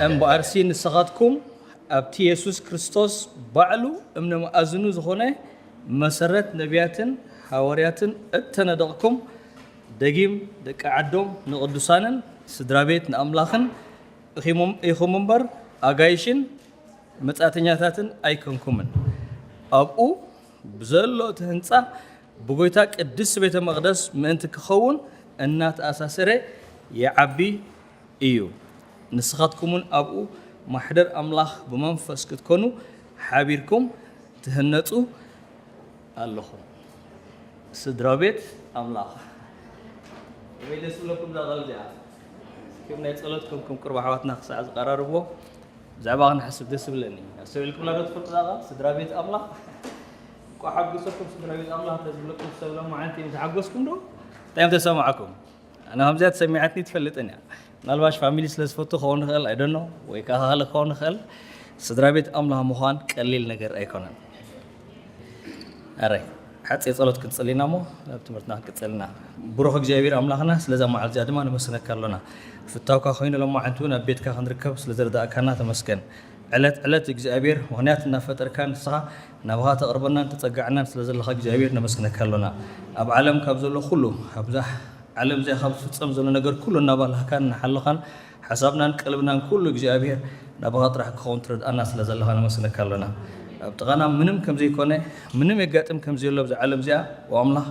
እምበኣርሲ ንስኻትኩም ኣብቲ የሱስ ክርስቶስ ባዕሉ እምነ መኣዝኑ ዝኾነ መሰረት ነቢያትን ሃዋርያትን እተነደቕኩም፣ ደጊም ደቂ ዓዶም ንቕዱሳንን ስድራ ቤት ንኣምላኽን ኢኹም እምበር ኣጋይሽን መጻእተኛታትን ኣይኮንኩምን። ኣብኡ ብዘሎ እቲ ህንጻ ብጎይታ ቅድስቲ ቤተ መቕደስ ምእንቲ ክኸውን እናተኣሳሰረ ይዓቢ እዩ። ንስኻትኩምን ኣብኡ ማሕደር ኣምላኽ ብመንፈስ ክትኮኑ ሓቢርኩም ትህነጹ ኣለኹም። ስድራ ቤት ኣምላኽ። ከመይ ደስ ዝብለኩም እዛ ቃል እዚኣ። ከም ናይ ጸሎት ኮንኩም ቅርብ ኣሕዋትና ክሳዕ ዝቀራርብዎ ብዛዕባ ክንሓስብ ደስ ዝብለኒ። ኣስተውዒልኩምላ ዶ ትፈልጡ እዛ ቃል? ስድራ ቤት ኣምላኽ። እንኳዕ ሓጎሰኩም ስድራ ቤት ኣምላኽ እንተዝብለኩም ሰብ ሎማዓንቲ እዮም ተሓጎስኩም ዶ? እንታይ እዮም ተሰማዕኩም? ኣነ ከምዚኣ ተሰሚዓትኒ ትፈልጥን እያ። ምናልባሽ ፋሚሊ ስለ ዝፈቱ ክኸውን ንኽእል፣ I don't know፣ ወይ ከዓ ካልእ ክኸውን ንኽእል። ስድራ ቤት ኣምላኽ ምዃን ቀሊል ነገር ኣይኮነን። ኣረ ሓፂር ጸሎት ክንጽል ኢና እሞ ናብ ትምህርትና ክንቅጽል ኢና። ብሩኽ እግዚኣብሔር ኣምላኽና ስለዛ መዓልቲ እዚኣ ድማ ነመስግነካ ኣሎና። ፍታውካ ኮይኑ ሎማዓንቲ እውን ኣብ ቤትካ ክንርከብ ስለ ዝረዳእካና ተመስገን። ዕለት ዕለት እግዚኣብሔር ምኽንያት እናፈጠርካ ንስኻ ናባኻ ተቕርበናን ተጸጋዕናን ስለ ዘለኻ እግዚኣብሔር ነመስግነካ ኣሎና። ኣብ ዓለም ካብ ዘሎ ኩሉ ኣብዛ ዓለም እዚኣ ካብ ዝፍጸም ዘሎ ነገር ኩሉ እናባላህካን እናሓለኻን ሓሳብናን ቀልብናን ኩሉ እግዚኣብሔር ናባኻ ጥራሕ ክኸውን ትረድኣና ስለ ዘለኻ ነመስግነካ ኣሎና። ኣብ ጥቓና ምንም ከም ዘይኮነ ምንም የጋጥም ከም ዘየሎ ኣብዛ ዓለም እዚኣ ኣምላኽ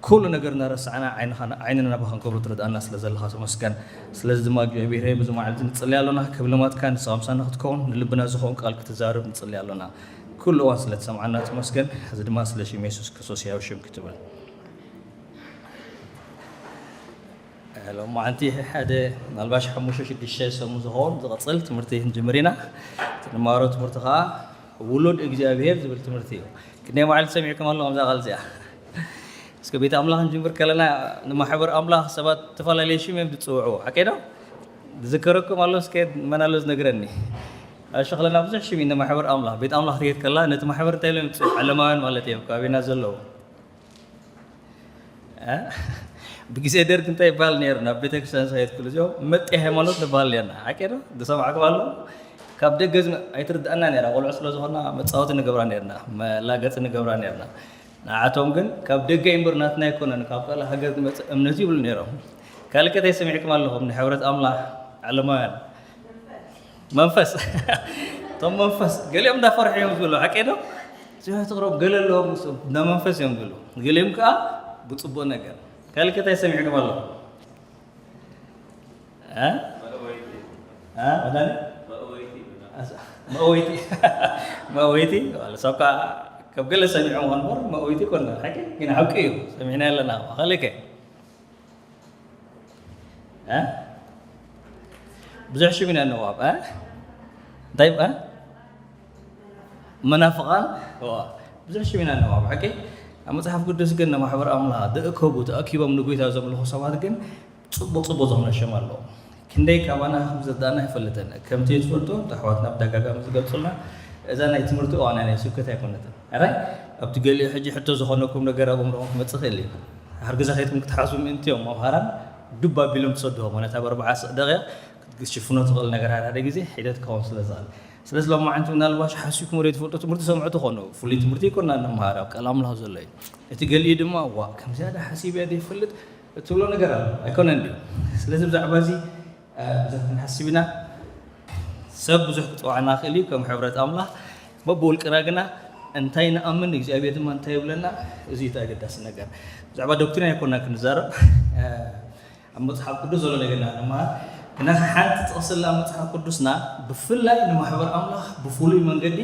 ኩሉ ነገር እናረሳዕና ዓይንኻ ዓይንና ናባኻ ክንገብሮ ትረድኣና ስለ ዘለኻ ተመስገን። ስለዚ ድማ እግዚኣብሔር ሆይ በዚ መዓልቲ ንጽሊ ኣሎና ክብልማትካ ንስኻ ምሳና ክትከውን ንልብና ዝኸውን ቃል ክትዛረብ ንጽሊ ኣሎና። ኩሉ እዋን ስለ ትሰምዓና ተመስገን። እዚ ድማ ስለ ሽም የሱስ ክርስቶስ ያው ሽም ክትብል ሎማዓንቲ ሓደ ምናልባሽ ሓሙሽተ ሽዱሽተ ሰሙን ዝኸውን ዝቐጽል ትምህርቲ ክንጅምር ኢና። እቲ ንማሃሮ ትምህርቲ ከዓ ውሉድ እግዚኣብሔር ዝብል ትምህርቲ እዩ። ክንደይ መዓልቲ ሰሚዕኩም ኣሎ ከምዛ ቃል እዚኣ? እስከ ቤት ኣምላኽ ክንጅምር ከለና ንማሕበር ኣምላኽ ሰባት ዝተፈላለየ ሽም እዮም ዝፅውዕዎ፣ ሓቀይ ዶ? ዝዝከረኩም ኣሎ? እስከ መን ኣሎ ዝነግረኒ? ኣብ ሸኽለና ብዙሕ ሽም እዩ ንማሕበር ኣምላኽ። ቤት ኣምላኽ ትሄድ ከላ ነቲ ማሕበር እንታይ ኢሎም ይፅውዑ? ዓለማውያን ማለት እዮም ከባቢና ዘለዉ። እ? ብግዜ ደርግ እንታይ ይበሃል ነይሩ? ናብ ቤተክርስትያን ዝኸየድ ኩሉ እዚኦም መጤ ሃይማኖት ንበሃል ነርና። ሓቂ ዶ? ዝሰማዕኩም ኣሎ? ካብ ደገ ዝመ-፣ ኣይትርድኣና ነይራ። ቆልዑ ስለ ዝኾና መጻወቲ ንገብራ ነርና፣ መላገጺ ንገብራ ነርና። ንዓቶም ግን ካብ ደገ እምበር ናትና ኣይኮነን፣ ካብ ካልእ ሃገር ዝመጽእ እምነት ይብሉ ነይሮም። ካልእ ከ እንታይ ሰሚዕኩም ኣለኹም? ንሕብረት ኣምላኽ ዓለማውያን መንፈስ። እቶም መንፈስ፣ ገሊኦም እንዳፈርሑ እዮም ዝብሉ፣ ሓቂ ዶ? እዚኦም ትቕረብ ገለ ኣለዎም፣ ንሶም እንዳ መንፈስ እዮም ዝብሉ። ገሊኦም ከኣ ብጽቡቕ ነገር። ካልእ ከ እንታይ ሰሚዕኩም ኣለኹም? እ? እ? መድሃኒ? መእወይቲ። መእወይቲ። ዋላ ሰብ ከኣ ካብ ገለ ሰሚዖም ይኾን እምበር፣ መእወይቲ ኣይኮነን። ሓቂ? ግን ሓቂ እዩ። ሰሚዕና ኣለና። ካልእ ከ? እ? ብዙሕ ሽም ኢና ነዋብ፣ እ? እንታይ፣ እ? መናፍቓን፣ እዋ፣ ብዙሕ ሽም ኢና ነዋብ፣ ሓቂ? ኣብ መጽሓፍ ቅዱስ ግን ንማሕበር ኣምላኽ ዝእከቡ፣ ተኣኪቦም ንጎይታ ዘምልኹ ሰባት ግን ጽቡቕ ጽቡቕ ዝኾነ ሽም ኣለዎም። ክንደይ ካባና ከም ዝርዳእና ኣይፈልጥን። ከምቲ ትፈልጦ፣ እቲ ኣሕዋትና ብተደጋጋሚ ዝገልጹልና፣ እዛ ናይ ትምህርቲ እዋን ናይ ስብከት ኣይኮነትን። ሕራይ ኣብቲ ገሊኡ ሕጂ ሕቶ ዝኾነኩም ነገር ኣብ ኣእምሮኹም ክመጽእ ይኽእል እዩ። ድሕሪ ገዛ ከይድኩም ክትሓስቡ ምእንቲ እዮም መምሃራን ዱብ ኣቢሎም ዝሰድዎም። ማለት ኣብ ኣርባዓ ደቂቕ ክትሽፍኖ ትኽእል ነገር ሓደ ሓደ ግዜ ሒደት ክኸውን ስለ ዝኽእል። ስለዚ ሎማዓንቲ ምናልባሽ ሓሲብኩም ወደ ትፈልጡ ትምህርቲ ሰምዑ ትኾኑ። ፍሉይ ትምህርቲ ይኮና እንመሃር ኣብ ቃል ኣምላኽ ዘሎ እዩ። እቲ ገሊኡ ድማ ዋ ከም ዝያዳ ሓሲብ እያ ዘይፈልጥ እትብሎ ነገር ኣሎ ኣይኮነን ድዩ? ስለዚ ብዛዕባ እዚ ብዙሕ ክንሓስብ ኢና። ሰብ ብዙሕ ክፅዋዕና ክእል እዩ ከም ሕብረት ኣምላኽ። በብውልቅና ግና እንታይ ንኣምን እግዚኣብሔር ድማ እንታይ ይብለና? እዚ እቲ ኣገዳሲ ነገር። ብዛዕባ ዶክትሪን ኣይኮና ክንዛረብ። ኣብ መፅሓፍ ቅዱስ ዘሎ ነገርና ንመሃር። ግና ሓንቲ ጥቕስላ መፅሓፍ ቅዱስና ብፍላይ ንማሕበር ኣምላኽ ብፍሉይ መንገዲ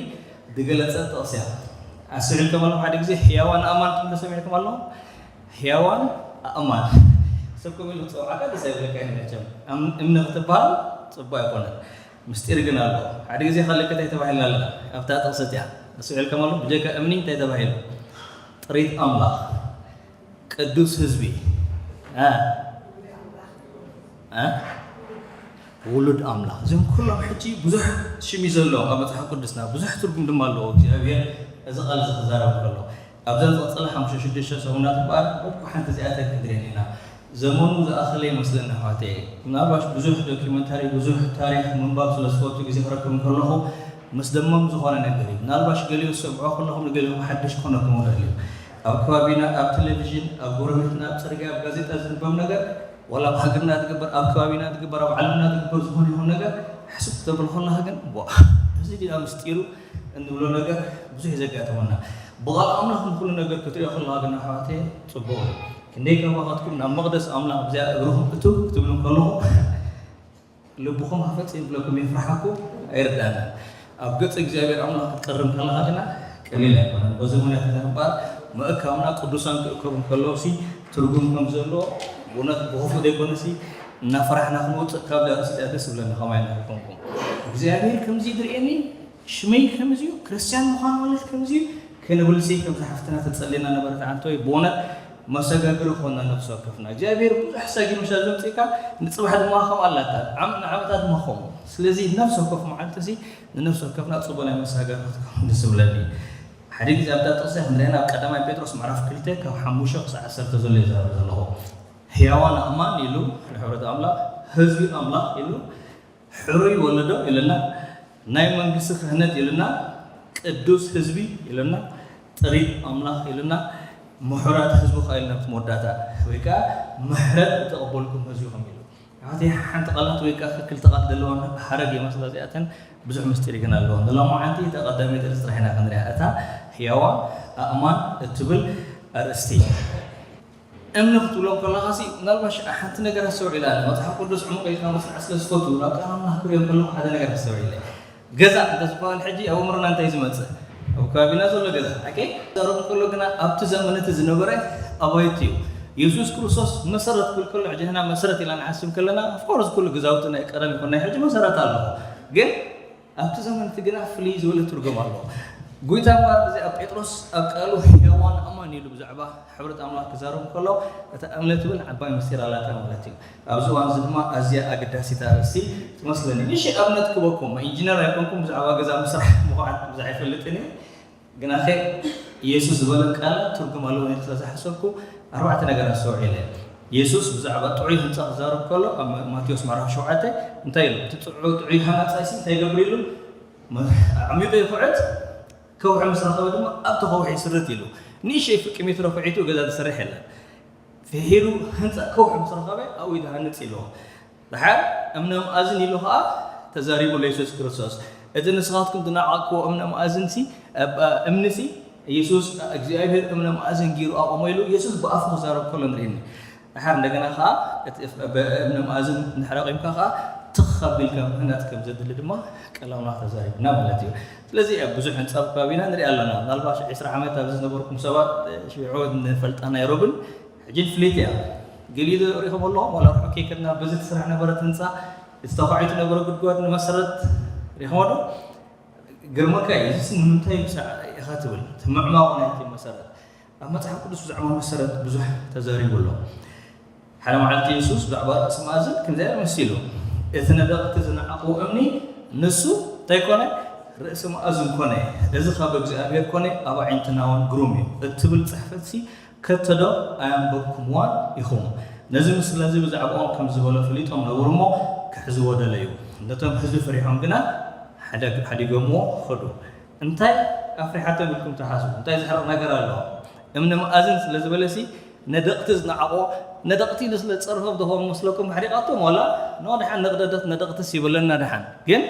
ዝገለፀ ጥቕስ እያ። ኣስዕልከም ኣለኹም ሓደ ግዜ ሕያዋን ኣማን ትብሉ ሰሚዕኩም ኣለኹም? ሕያዋን ኣእማን ሰብ ከምኡ ኢሉ ክፀውዓካ ደስ ኣይብለካ እዩ መቸም። እምኒ ክትበሃል ፅቡቅ ኣይኮነን። ምስጢር ግን ኣሎ። ሓደ ግዜ ካልእ እንታይ ተባሂልና ኣለና ኣብታ ጥቕሲ እቲኣ? ኣስዕልከም ኣሎ ብጀካ እምኒ እንታይ ተባሂሉ? ጥሪት ኣምላኽ፣ ቅዱስ ህዝቢ፣ እ? እ? ውሉድ ኣምላኽ። እዚኦም ኩሎም ሕጂ ብዙሕ ሽም እዩ ዘለዎም ኣብ መጽሓፍ ቅዱስና፣ ብዙሕ ትርጉም ድማ ኣለዎ። እግዚኣብሔር እዚ ቃል እዚ ክዛረብ ከሎ፣ ኣብዘን ዝቐጸላ ሓሙሽተ ሽዱሽተ ሰሙናት እምበኣር እኮ ሓንቲ እዚኣተን ክንርእየን ኢና። ዘመኑ ዝኣኸለ ይመስለኒ ኣሕዋተየ። ምናልባሽ ብዙሕ ዶኪመንታሪ፣ ብዙሕ ታሪኽ ምንባብ ስለ ዝፈቱ ግዜ ክረክብ እንከለኹ ምስ ደመም ዝኾነ ነገር እዩ። ምናልባሽ ገሊኡ ዝሰምዖ ከለኹም ንገሊኹም ሓድሽ ክኾነኩም ይኽእል እዩ። ኣብ ከባቢና፣ ኣብ ቴሌቪዥን፣ ኣብ ጎረቤትና፣ ኣብ ጽርግያ፣ ኣብ ጋዜጣ ዝንበብ ነገር፣ ዋላ ኣብ ሃገርና ዝግበር፣ ኣብ ከባቢና ዝግበር፣ ኣብ ዓለምና ዝግበር ዝኾነ ይኹን ነገር ሕስብ ክተብል ከለኻ ግን፣ "ዋ፣ እዚ ድኣ ምስጢሩ?" እንብሎ ነገር ብዙሕ እዩ ዘጋጥመና። ብቓል ኣምላኽ ንኹሉ ነገር ክትሪኦ ከለኻ ግን ኣሕዋተየ ጽቡቕ እዩ። ክንደይ ካባኻትኩም ናብ መቕደስ ኣምላኽ ብዚኣ እግርኹም እትው ክትብሉ እንከለኹም ልብኹም ኣፈጺሙ ይብለኩም ይፍርሓኩም ኣይርድኣንን። ኣብ ገጽ እግዚኣብሔር ኣምላኽ ክትቀርብ ከለኻ ግና ቀሊል ኣይኮነን። በዚ ምኽንያት እዚ እምበኣር ምእካብና ቅዱሳን ክእከቡ እንከለዉ ሲ ትርጉም ከም ዘለዎ ብእውነት ብኽፉእ ዘይኮነ ሲ እናፈራሕና ክንወጽእ ካብ ርእሲ ደስ ዝብለኒ ከማይ እናረከምኩም እግዚኣብሔር ከምዚ ይድርእየኒ ሽመይ ከምዚ እዩ፣ ክርስትያን ምዃን ማለት ከምዚ እዩ ክንብል ሲ ከምዚ ሓፍትና ተጸልየና ነበረት ዓንተወይ ብእውነት መሰጋገሪ ኮና ነፍሲ ወከፍና እግዚኣብሔር ብዙሕ ሰጊኑ ሻ ዘምጽእካ ንጽባሕ ድማ ከም ኣላታ ዓም- ንዓመታት ድማ ከምኡ። ስለዚ ነፍሲ ወከፍ መዓልቲ ሲ ንነፍሲ ወከፍና ጽቡቕ ናይ መሰጋገሪ ክትከውን ደስ ዝብለኒ። ሓደ ግዜ ኣብታ ጥቕሲ ክንሪአና ኣብ ቀዳማይ ጴጥሮስ ምዕራፍ ክልተ ካብ ሓሙሽተ ክሳዕ ዓሰርተ ዘሎ ይዛረብ ዘለኹ። ህያዋን ኣእማን ኢሉ ንሕብረት ኣምላኽ ህዝቢ ኣምላኽ ኢሉ ሕሩይ ወለዶ ኢልና ናይ መንግስቲ ክህነት ኢልና ቅዱስ ህዝቢ ኢልና ጥሪት ኣምላኽ ኢልና ምሑራት ህዝቢ ከኣ ኢልና ኣብቲ መወዳእታ ወይ ከኣ ምሕረት ዝተቐበልኩም ህዝቢ ከም ኢሉ ኣብቲ ሓንቲ ቃላት ወይ ከኣ ክልተ ቃላት ዘለዋ ሓረግ እየ መስላ እዚኣተን ብዙሕ ምስጢር ግን ኣለዎ ንሎማዓንቲ እታ ቀዳመይቲ ርእሲ ጥራሕ ኢና ክንሪኣ እታ ህያዋን ኣእማን እትብል ኣርእስቲ እምኒ ክትብሎ ከለኻ ሲ ምናልባሽ ሓንቲ ነገር ኣስተውዒላ ኣለ መፅሓፍ ቅዱስ ዕሙቕ ኢልካ መስርዕ ስለ ዝፈቱ ናብ ቃል ኣምላኽ ክሪኦ ከለኹ ሓደ ነገር ኣስተውዒለ ገዛ እንተ ዝበሃል ሕጂ ኣብ ኣእምሮና እንታይ ዝመፅእ ኣብ ከባቢና ዘሎ ገዛ ኣኬ ዘረብ ከሎ ግና ኣብቲ ዘመን እቲ ዝነበረ ኣባይቲ እዩ የሱስ ክርስቶስ መሰረት ክብል ከሎ ሕጂ ንሕና መሰረት ኢልና ንሓስብ ከለና ኣፍኮርስ ኩሉ ገዛውቲ ናይ ቀደም ይኹን ናይ ሕጂ መሰረት ኣለዎ ግን ኣብቲ ዘመን እቲ ግና ፍልይ ዝበለ ትርጉም ኣለዎ። ጎይታ እምበኣር እዚ ኣብ ጴጥሮስ ኣብ ቃሉ ህያዋን ኣማን ኢሉ ብዛዕባ ሕብረት ኣምላኽ ክዛረብ እንከሎ እታ እምነት እውን ዓባይ ምስጢር ኣላታ ማለት እዩ። ኣብዚ እዋን እዚ ድማ ኣዝያ ኣገዳሲት ኣርእስቲ ትመስለኒ። ንእሽተይ ኣብነት ክበኩም ኢንጂነር ኣይኮንኩም ብዛዕባ ገዛ ምስራሕ ምኹዓት ብዙሕ ኣይፈልጥን እየ። ግናኸ ኢየሱስ ዝበለን ቃላት ትርጉም ኣለዎ ኢለ ስለ ዝሓሰብኩ ኣርባዕተ ነገር ኣስተውዒለ። ኢየሱስ ብዛዕባ ጥዑይ ህንጻ ክዛረብ ከሎ ኣብ ማቴዎስ ምዕራፍ ሸውዓተ እንታይ ኢሉ? እቲ ጥዑ- ጥዑይ ሃናጻይ ሲ እንታይ ይገብር ኢሉ? መ- ኣዕሚቑ ይኹዕት፣ ከውሒ ምስ ረኸበ ድማ ኣብቲ ከውሒ ይስርት ኢሉ። ንእሽተይ ፍቂ ሜትሮ ኩዒቱ ገዛ ዝሰርሕ የለን። ፍሒሩ ህንጻ ከውሒ ምስ ረኸበ ኣብኡ ይሃንጽ ኢልዎ። ደሓር እምነ መኣዝን ኢሉ ኸዓ ተዛሪቡሉ የሱስ ክርስቶስ። እቲ ንስኻትኩም ዝነዓቕክዎ እምነ መኣዝንሲ እምንሲ የሱስ እግዚኣብሔር እምነ መኣዝን ገይሩ ኣቆሞ ኢሉ የሱስ ብኣፉ ክዛረብ ከሎ ንርእኒ። ደሓር እንደገና ኸዓ እምነ መኣዝን እንድሕር ኣቒምካ ኸዓ ትኽ ኣቢልካ ምህናፅ ከም ዘድሊ ድማ ቃል ኣምላኽ ተዛሪቡና ማለት እዩ። ስለዚ ብዙሕ ህንፃ ኣብ ከባቢና ንርኢ ኣለና። ምናልባሽ ዕስራ ዓመት ኣብዚ ዝነበርኩም ሰባት ሽዑ ንፈልጣ ናይ ሮብን ሕጂ ፍልይቲ እያ። ገሊኡ ሪኢኹም ኣለኹም ዋላ ርሑቕ ከይከድና በዚ ትስራሕ ነበረት ህንፃ ዝተዃዒቱ ነበረ ጉድጓድ ንመሰረት ሪኢኹሞ ዶ? ግርመካ እዩ እዚስ ንምንታይ ብሳዕ ኢኻ ትብል እቲ ምዕማቑ ናይቲ መሰረት ኣብ መፅሓፍ ቅዱስ ብዛዕባ መሰረት ብዙሕ ተዛሪቡ ኣሎ። ሓደ መዓልቲ የሱስ ብዛዕባ ርእሲ መኣዝን ከምዚ ኢሉ መሲሉ እቲ ነደቕቲ ዝነዓቑ እምኒ ንሱ እንታይ ኮነ ርእሲ መኣዝን ኮነ እዚ ካብ እግዚኣብሔር ኮነ ኣብ ኣዒንትና እውን ግሩም እዩ እትብል ፅሕፈትሲ ከቶ ዶ ኣየንበብኩምዋን ኢኹም? ነዚ ምስላ እዚ ብዛዕባኦም ከም ዝበሎ ፈሊጦም ነበሩ እሞ ክሕዝዎ ደለዩ። ነቶም ህዝቢ ፈሪሖም ግና ሓዲጎምዎ ኸዱ። እንታይ ኣፍሪሓቶም ኢልኩም ትሓስቡ? እንታይ ዘሕርቕ ነገር ኣለዎ? እምኒ መኣዝን ስለ ዝበለሲ ነደቕቲ ዝነዓቖ ነደቕቲ ኢሉ ስለ ዝፀርፎም ዝኾኑ መስለኩም ኣሕሪቓቶም ዋላ ኖ ድሓን ንቕደደት ነደቕትስ ይብለና ድሓን ግን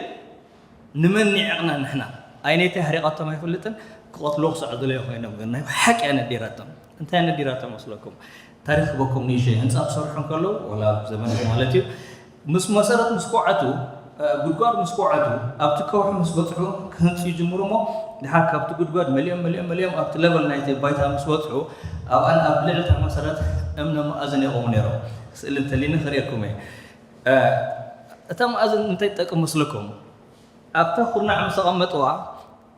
ንመን ኒዒቕና ንሕና? ኣይነይታይ ኣሕሪቓቶም ኣይፈልጥን ክቐትልዎ ክስዕሩ ዝለዩ ኮይኖም ግን ናይ ብሓቂ እያ ነዲራቶም። እንታይ ነዲራቶም መስለኩም? ታሪኽ ክበኩም ንእሽተይ ህንፃ ክሰርሑ እንከለዉ ዋላ ኣብ ዘመን ማለት እዩ ምስ መሰረት ምስ ኮዓቱ ጉድጓድ ምስ ኮዓቱ ኣብቲ ከውሒ ምስ በፅሑ ክህንፁ ይጅምሩ እሞ ድሓር ካብቲ ጉድጓድ መሊኦም መሊኦም መሊኦም ኣብቲ ለቨል ናይቲ ባይታ ምስ በፅሑ ኣብኣን ኣብ ልዕልታ መሰረት እምነ መኣዝን የቆሙ ነይሮም። ስእሊ እንተሊኒ ክርእየኩም እየ። እታ መኣዝን እንታይ ትጠቅም መስለኩም? ኣብታ ኩርናዕ ምስ ኣቐመጥዋ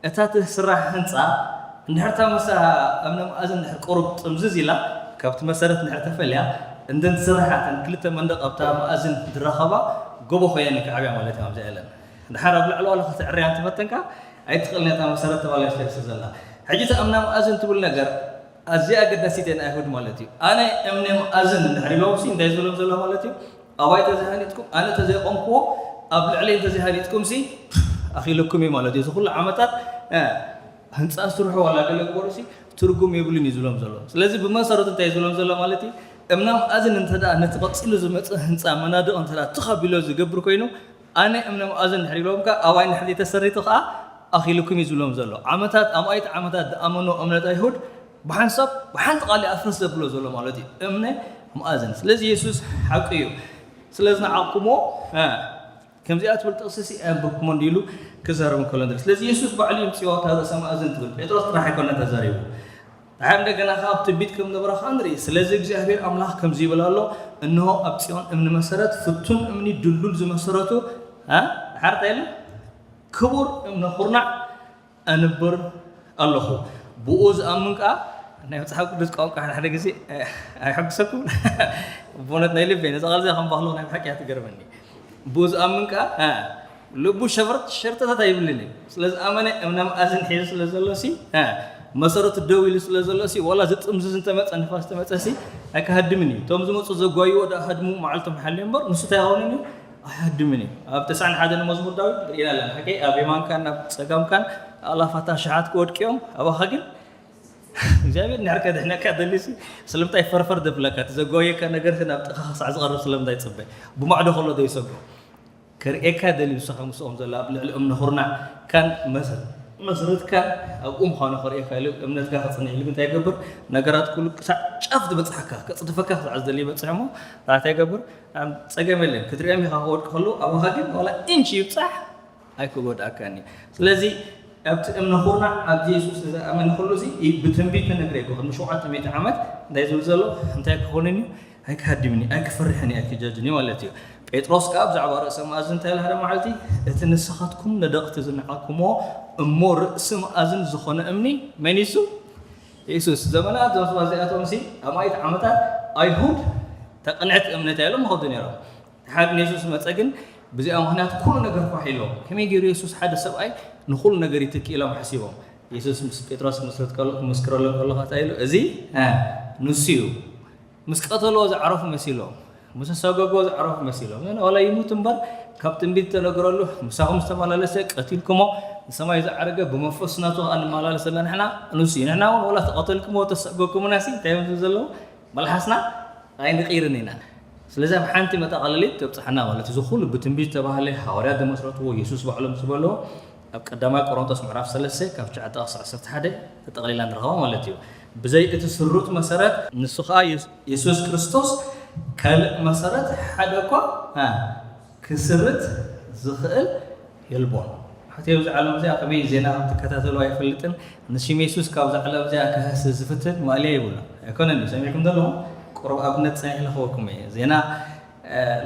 እታ ትስራሕ ህንጻ እንድሕር እታ መሳ እምነ መኣዝን እንድሕር ቁሩብ ጥምዝዝ ኢላ ካብቲ መሰረት እንድሕር ተፈልያ እንደን ትስራሕ እተን ክልተ መንደቕ ኣብታ መኣዝን ዝራኸባ ጎቦ ኮይነን ክዓብያ ማለት እዮም ኣብዚኣ ኢለን ድሓር ኣብ ላዕለዋ ክትዕርያ እንትፈተንካ ኣይትኽእልን እታ መሰረት ተባላሽያ ስለ ዘላ ሕጂ እታ እምነ መኣዝን ትብል ነገር ኣዝያ ኣገዳሲት እያ ንኣይሁድ ማለት እዩ። ኣነ እምነ መኣዝን እንድሕር ኢሎም ሲ እንታይ ዝብሎም ዘሎ ማለት እዩ? ኣባይ ተዘይሃኒፅኩም ኣነ ተዘይቆምክዎ ኣብ ልዕለይ እንተዘይሃኒፅኩም ሲ ኣኺልኩም እዩ ማለት እዩ። እዚ ኩሉ ዓመታት ህንፃ ስርሑ ዋላ ገለ ግበሩ ሲ ትርጉም የብሉን እዩ ዝብሎም ዘሎ። ስለዚ ብመሰረቱ እንታይ ዝብሎም ዘሎ ማለት እዩ? እምነ መኣዝን እንተ ነቲ ቀፂሉ ዝመፅእ ህንፃ መናድቕ እንተ ትኸቢሎ ዝገብር ኮይኑ ኣነ እምነ መኣዝን ድሕር ኢሎም ከ ኣባይ ንድሕር ዘይተሰሪቱ ከኣ ኣኺልኩም እዩ ዝብሎም ዘሎ። ዓመታት ኣማኢት ዓመታት ዝኣመኖ እምነት ኣይሁድ ብሓንሳብ ብሓንቲ ቃል ኣፍርስ ዘብሎ ዘሎ ማለት እዩ። እምነ መኣዝን ስለዚ የሱስ ሓቂ እዩ። ስለዚ ንዓቕኩሞ ከምዚኣ ትብል ጥቕሲ ሲ ኣንብብኩሞ እንዲ ኢሉ ክዛረብ እንከሎ ንርኢ። ስለዚ የሱስ ባዕሉ ይምፅዋ እታ ርእሰ መኣዝን ትብል ጴጥሮስ ጥራሕ ኣይኮነ ተዛሪቡ። ድሓር እንደገና ከ ኣብ ትንቢት ከም ነበረ ከ ንርኢ። ስለዚ እግዚኣብሔር ኣምላኽ ከምዚ ይብል ኣሎ፣ እንሆ ኣብ ጽዮን እምኒ መሰረት ፍቱን እምኒ ድልዱል ዝመሰረቱ ድሓር እንታይ ኢሉ? ክቡር እምኒ ኩርናዕ ኣንብር ኣለኹ። ብኡ ዝኣምን ከኣ ናይ መጽሓፍ ቅዱስ ቋንቋ ሓደ ሓደ ግዜ ኣይሐግሰኩም። ብእውነት ናይ ልበይ ነዛ ቃል እዚኣ ከም ባህሉ ናይ ብሓቂ እያ ትገርመኒ። ብኡ ዝኣምን ከኣ ልቡ ሸርተት ሸርተተት ኣይብልን እዩ። ስለ ዝኣመነ እምነ መኣዝን ሒዙ ስለ ዘሎ ሲ መሰረቱ ደው ኢሉ ስለ ዘሎ ሲ ዋላ ዝጥምዝዝ እንተመፀ ንፋስ ተመፀ ሲ ኣይክሃድምን እዩ። እቶም ዝመፁ ዘጓይዎ ደኣ ሃድሙ መዓልቶም ሓልዮ እምበር ንሱ እንታይ ኣይኾንን እዩ ኣይሃድምን እዩ። ኣብ ተስዓን ሓደን መዝሙር ዳዊት ርኢና ኣለና። ሓቀይ ኣብ የማንካን ኣብ ፀጋምካን ኣእላፋት ኣሽሓት ክወድቅዮም ኣባኻ ግን እግዚኣብሔር ንሕር ከድሕነካ ደልዩ ሲ ስለምንታይ ፈርፈር ደብለካ? እቲ ዘጓየካ ነገር ናብ ጥኻ ክሳዕ ዝቐርብ ስለምንታይ ትፅበ? ብማዕዶ ከሎ ዶ ይሰግሮ? ከርእየካ ደልዩ ንስኻ ምስኦም ዘሎ ኣብ ልዕሊ እምነ ኩርናዕ ካን መስርትካ ኣብኡ ምዃኑ ከርእየካ ኢሉ እምነትካ ክፅንዕ ኢሉ እንታይ ይገብር? ነገራት ኩሉ ክሳዕ ጫፍ ዝበፅሓካ ከፅድፈካ ክሳዕ ዝደሊ ይበፅሕ እሞ እንታይ ይገብር? ጸገም የለን ክትሪኦም ኢኻ ክወድቁ ከለዉ ኣባኻ ግን ዋላ ኢንች ይብፃሕ ኣይክጎድኣካን እዩ። ስለዚ ኣብቲ እምነ ኩርናዕ ኣብ የሱስ ዝኣመነ ኩሉ እዚ ብትንቢት ተነግረ ይኮ ቅድሚ ሸውዓተ ሚእቲ ዓመት እንታይ ዝብል ዘሎ እንታይ ክኾንን እዩ ኣይክሃድምን እዩ ኣይክፈርሕን እዩ ኣይክጃጅን እዩ ማለት እዩ። ጴጥሮስ ከዓ ብዛዕባ ርእሰ መኣዝን እንታይ ኢሉ ሓደ መዓልቲ እቲ ንስኻትኩም ነደቕቲ ዝነዓልኩምዎ እሞ ርእሲ መኣዝን ዝኾነ እምኒ መን እዩ እሱ? የሱስ። ዘመናት እዞም ሰባት እዚኣቶም ሲ ኣማኢት ዓመታት ኣይሁድ ተቕንዕቲ እምነት እያ ኢሎም ይኸዱ ነይሮም። ድሓር ንየሱስ መጸ ግን ብዚኣ ምኽንያት ኩሉ ነገር ፋሕ ኢልዎም። ከመይ ገይሩ የሱስ ሓደ ሰብኣይ ንኹሉ ነገር ይትክእ ኢሎም ሓሲቦም። የሱስ ምስ ጴጥሮስ ክምስርት ከሎ ክምስክረሎም ከሎ እንታይ ኢሉ እዚ ንሱ እዩ። ምስ ቀተልዎ ዝዓረፉ መሲሎም፣ ምስ ኣሳጎግዎ ዝዓረፉ መሲሎም። ዋላ ይሙት እምበር ካብ ትንቢት ዝተነገረሉ ምሳኹም ዝተመላለሰ ቀቲልኩሞ ንሰማይ ዝዓረገ ብመንፈስ ናቱ ከኣ ንመላለስ ዘለና ንሕና ንሱ እዩ። ንሕና እውን ዋላ ተቐተልኩሞ ተሳጎግኩምና ሲ እንታይ እዮም ዝብሉ ዘለዉ? መልሓስና ኣይንቕይርን ኢና። ስለዚ ኣብ ሓንቲ መጠቓለሊት ተብጽሓና ማለት እዚ ኩሉ ብትንቢት ዝተባህለ ሃዋርያት ዘመስረትዎ የሱስ ባዕሎም ዝበልዎ ኣብ ቀዳማይ ቆሮንቶስ ምዕራፍ ሰለስተ ካብ ትሽዓተ ክሳዕ ዓሰርተ ሓደ ተጠቕሊላ ንረኽባ ማለት እዩ። ብዘይ እቲ ስሩጥ መሰረት ንሱ ከዓ የሱስ ክርስቶስ ካልእ መሰረት ሓደ እኳ ክስርት ዝኽእል የልቦን። ሕቲ ኣብዚ ዓለም እዚኣ ከመይ ዜና ከም ትከታተሉ ኣይፈልጥን። ንስም የሱስ ካብዚ ዓለም እዚኣ ክህስ ዝፍትን ማእለያ ይብሉ ኣይኮነን። ሰሚዕኩም ዘለኹም ቁሩብ ኣብነት ፀኒሕ ልኽበኩም እየ ዜና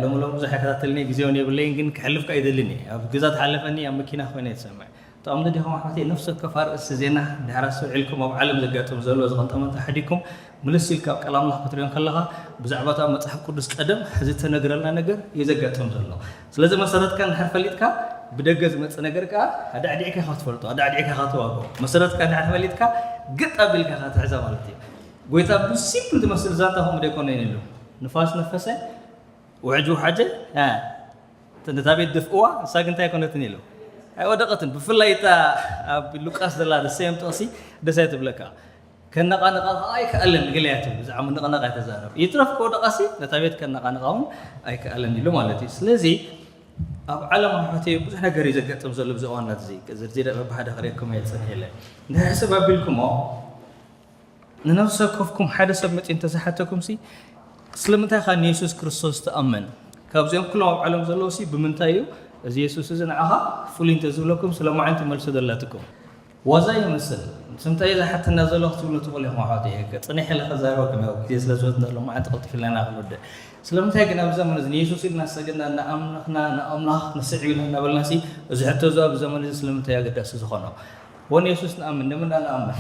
ሎሚ ሎሚ ብዙሕ ኣይከታተልን እየ ግዜ እውን የብለይን ግን ክሕልፍ ከዓ ይደልን እየ ኣብ ገዛ ትሓለፈኒ ኣብ መኪና ኮይነ እየ ዝሰምዕ። ተቐምጡ ዲኹም ኣሕዋተይ ነፍሲ ወከፍ ኣርእስቲ ዜና ድሕር ኣስተውዒልኩም ኣብ ዓለም ዘጋጥም ዘሎ ዝቐንጠመንታ ሓዲግኩም ምልስ ኢልካ ኣብ ቃል ኣምላኽ ክትሪኦ እንከለኻ ብዛዕባ እታ መጽሓፍ ቅዱስ ቀደም ዝተነግረልና ነገር እዩ ዘጋጥም ዘሎ። ስለዚ መሰረትካ እንድሕር ፈሊጥካ ብደገ ዝመጽእ ነገር ከኣ ኣዳዕዲዕካ ኢኻ ትፈልጦ ኣዳዕዲዕካ ኢኻ ትዋግኦ። መሰረትካ እንድሕር ፈሊጥካ ግጥ ኣቢልካ ኢኻ ትሕዛ ማለት እዩ። ጎይታ ብሲምፕል ትመስል ዛንታ ከምኡ ዶ ኣይኮነን ኢሉ ንፋስ ነፈሰ ውሕጅ ውሓጀ ነታ ቤት ደፍእዋ ንሳ ግን እንታይ ኣይኮነትን ኢሉ ኣይወደቐትን። ብፍላይ እታ ኣብ ሉቃስ ዘላ ደሰዮም ጥቕሲ ደስ ኣይትብለካ። ከነቓንቓ ከዓ ኣይከኣለን ገለ እያ ትብል። ብዛዕባ ምንቕናቕ እያ ተዛረብ። ይትረፍ ከወደቐሲ ነታ ቤት ከነቓንቓ እውን ኣይከኣለን ኢሉ ማለት እዩ። ስለዚ ኣብ ዓለም ኣሕዋተይ ብዙሕ ነገር እዩ ዘጋጥም ዘሎ ብዚ እዋናት እዚ ዝርዚረ በብሓደ ክርእየኩም እየ ዝጸንሕ የለ እንድሕር ሕስብ ኣቢልኩሞ ንነፍሲ ወከፍኩም ሓደ ሰብ መጺኡ እንተዝሓተኩምሲ ስለምንታይ ኢኻ ንየሱስ ክርስቶስ ትኣምን? ካብዚኦም ኩሎም ኣብ ዓለም ዘለዉ ሲ ብምንታይ እዩ እዚ የሱስ እዚ ንዓኻ ፍሉይ እንተዝብለኩም ስለማዓንቲ መልሲ ደላትኩም። ዋዛ ይመስል ስምንታይ እዩ ዝሓተና ዘሎ ክትብሉ ትኽእሉ ኢኹም ኣሕዋተይ። ጽንሕ ኢለ ክዛረበኩም ያው ግዜ ስለ ዝወስድ ዘሎ መዓልቲ ቀልጢፍ ኢልና ኢና ክንወድእ። ስለምንታይ ግን ኣብዚ ዘመን እዚ ንየሱስ ኢልና ዝሰገድና እናኣምለኽና ንኣምላኽ ንስዕብ ኢልና እናበልና ሲ እዚ ሕቶ እዚ ኣብዚ ዘመን እዚ ስለምንታይ ኣገዳሲ ዝኾኖ? ወ ንየሱስ ንኣምን ንምንዳ ንኣምን?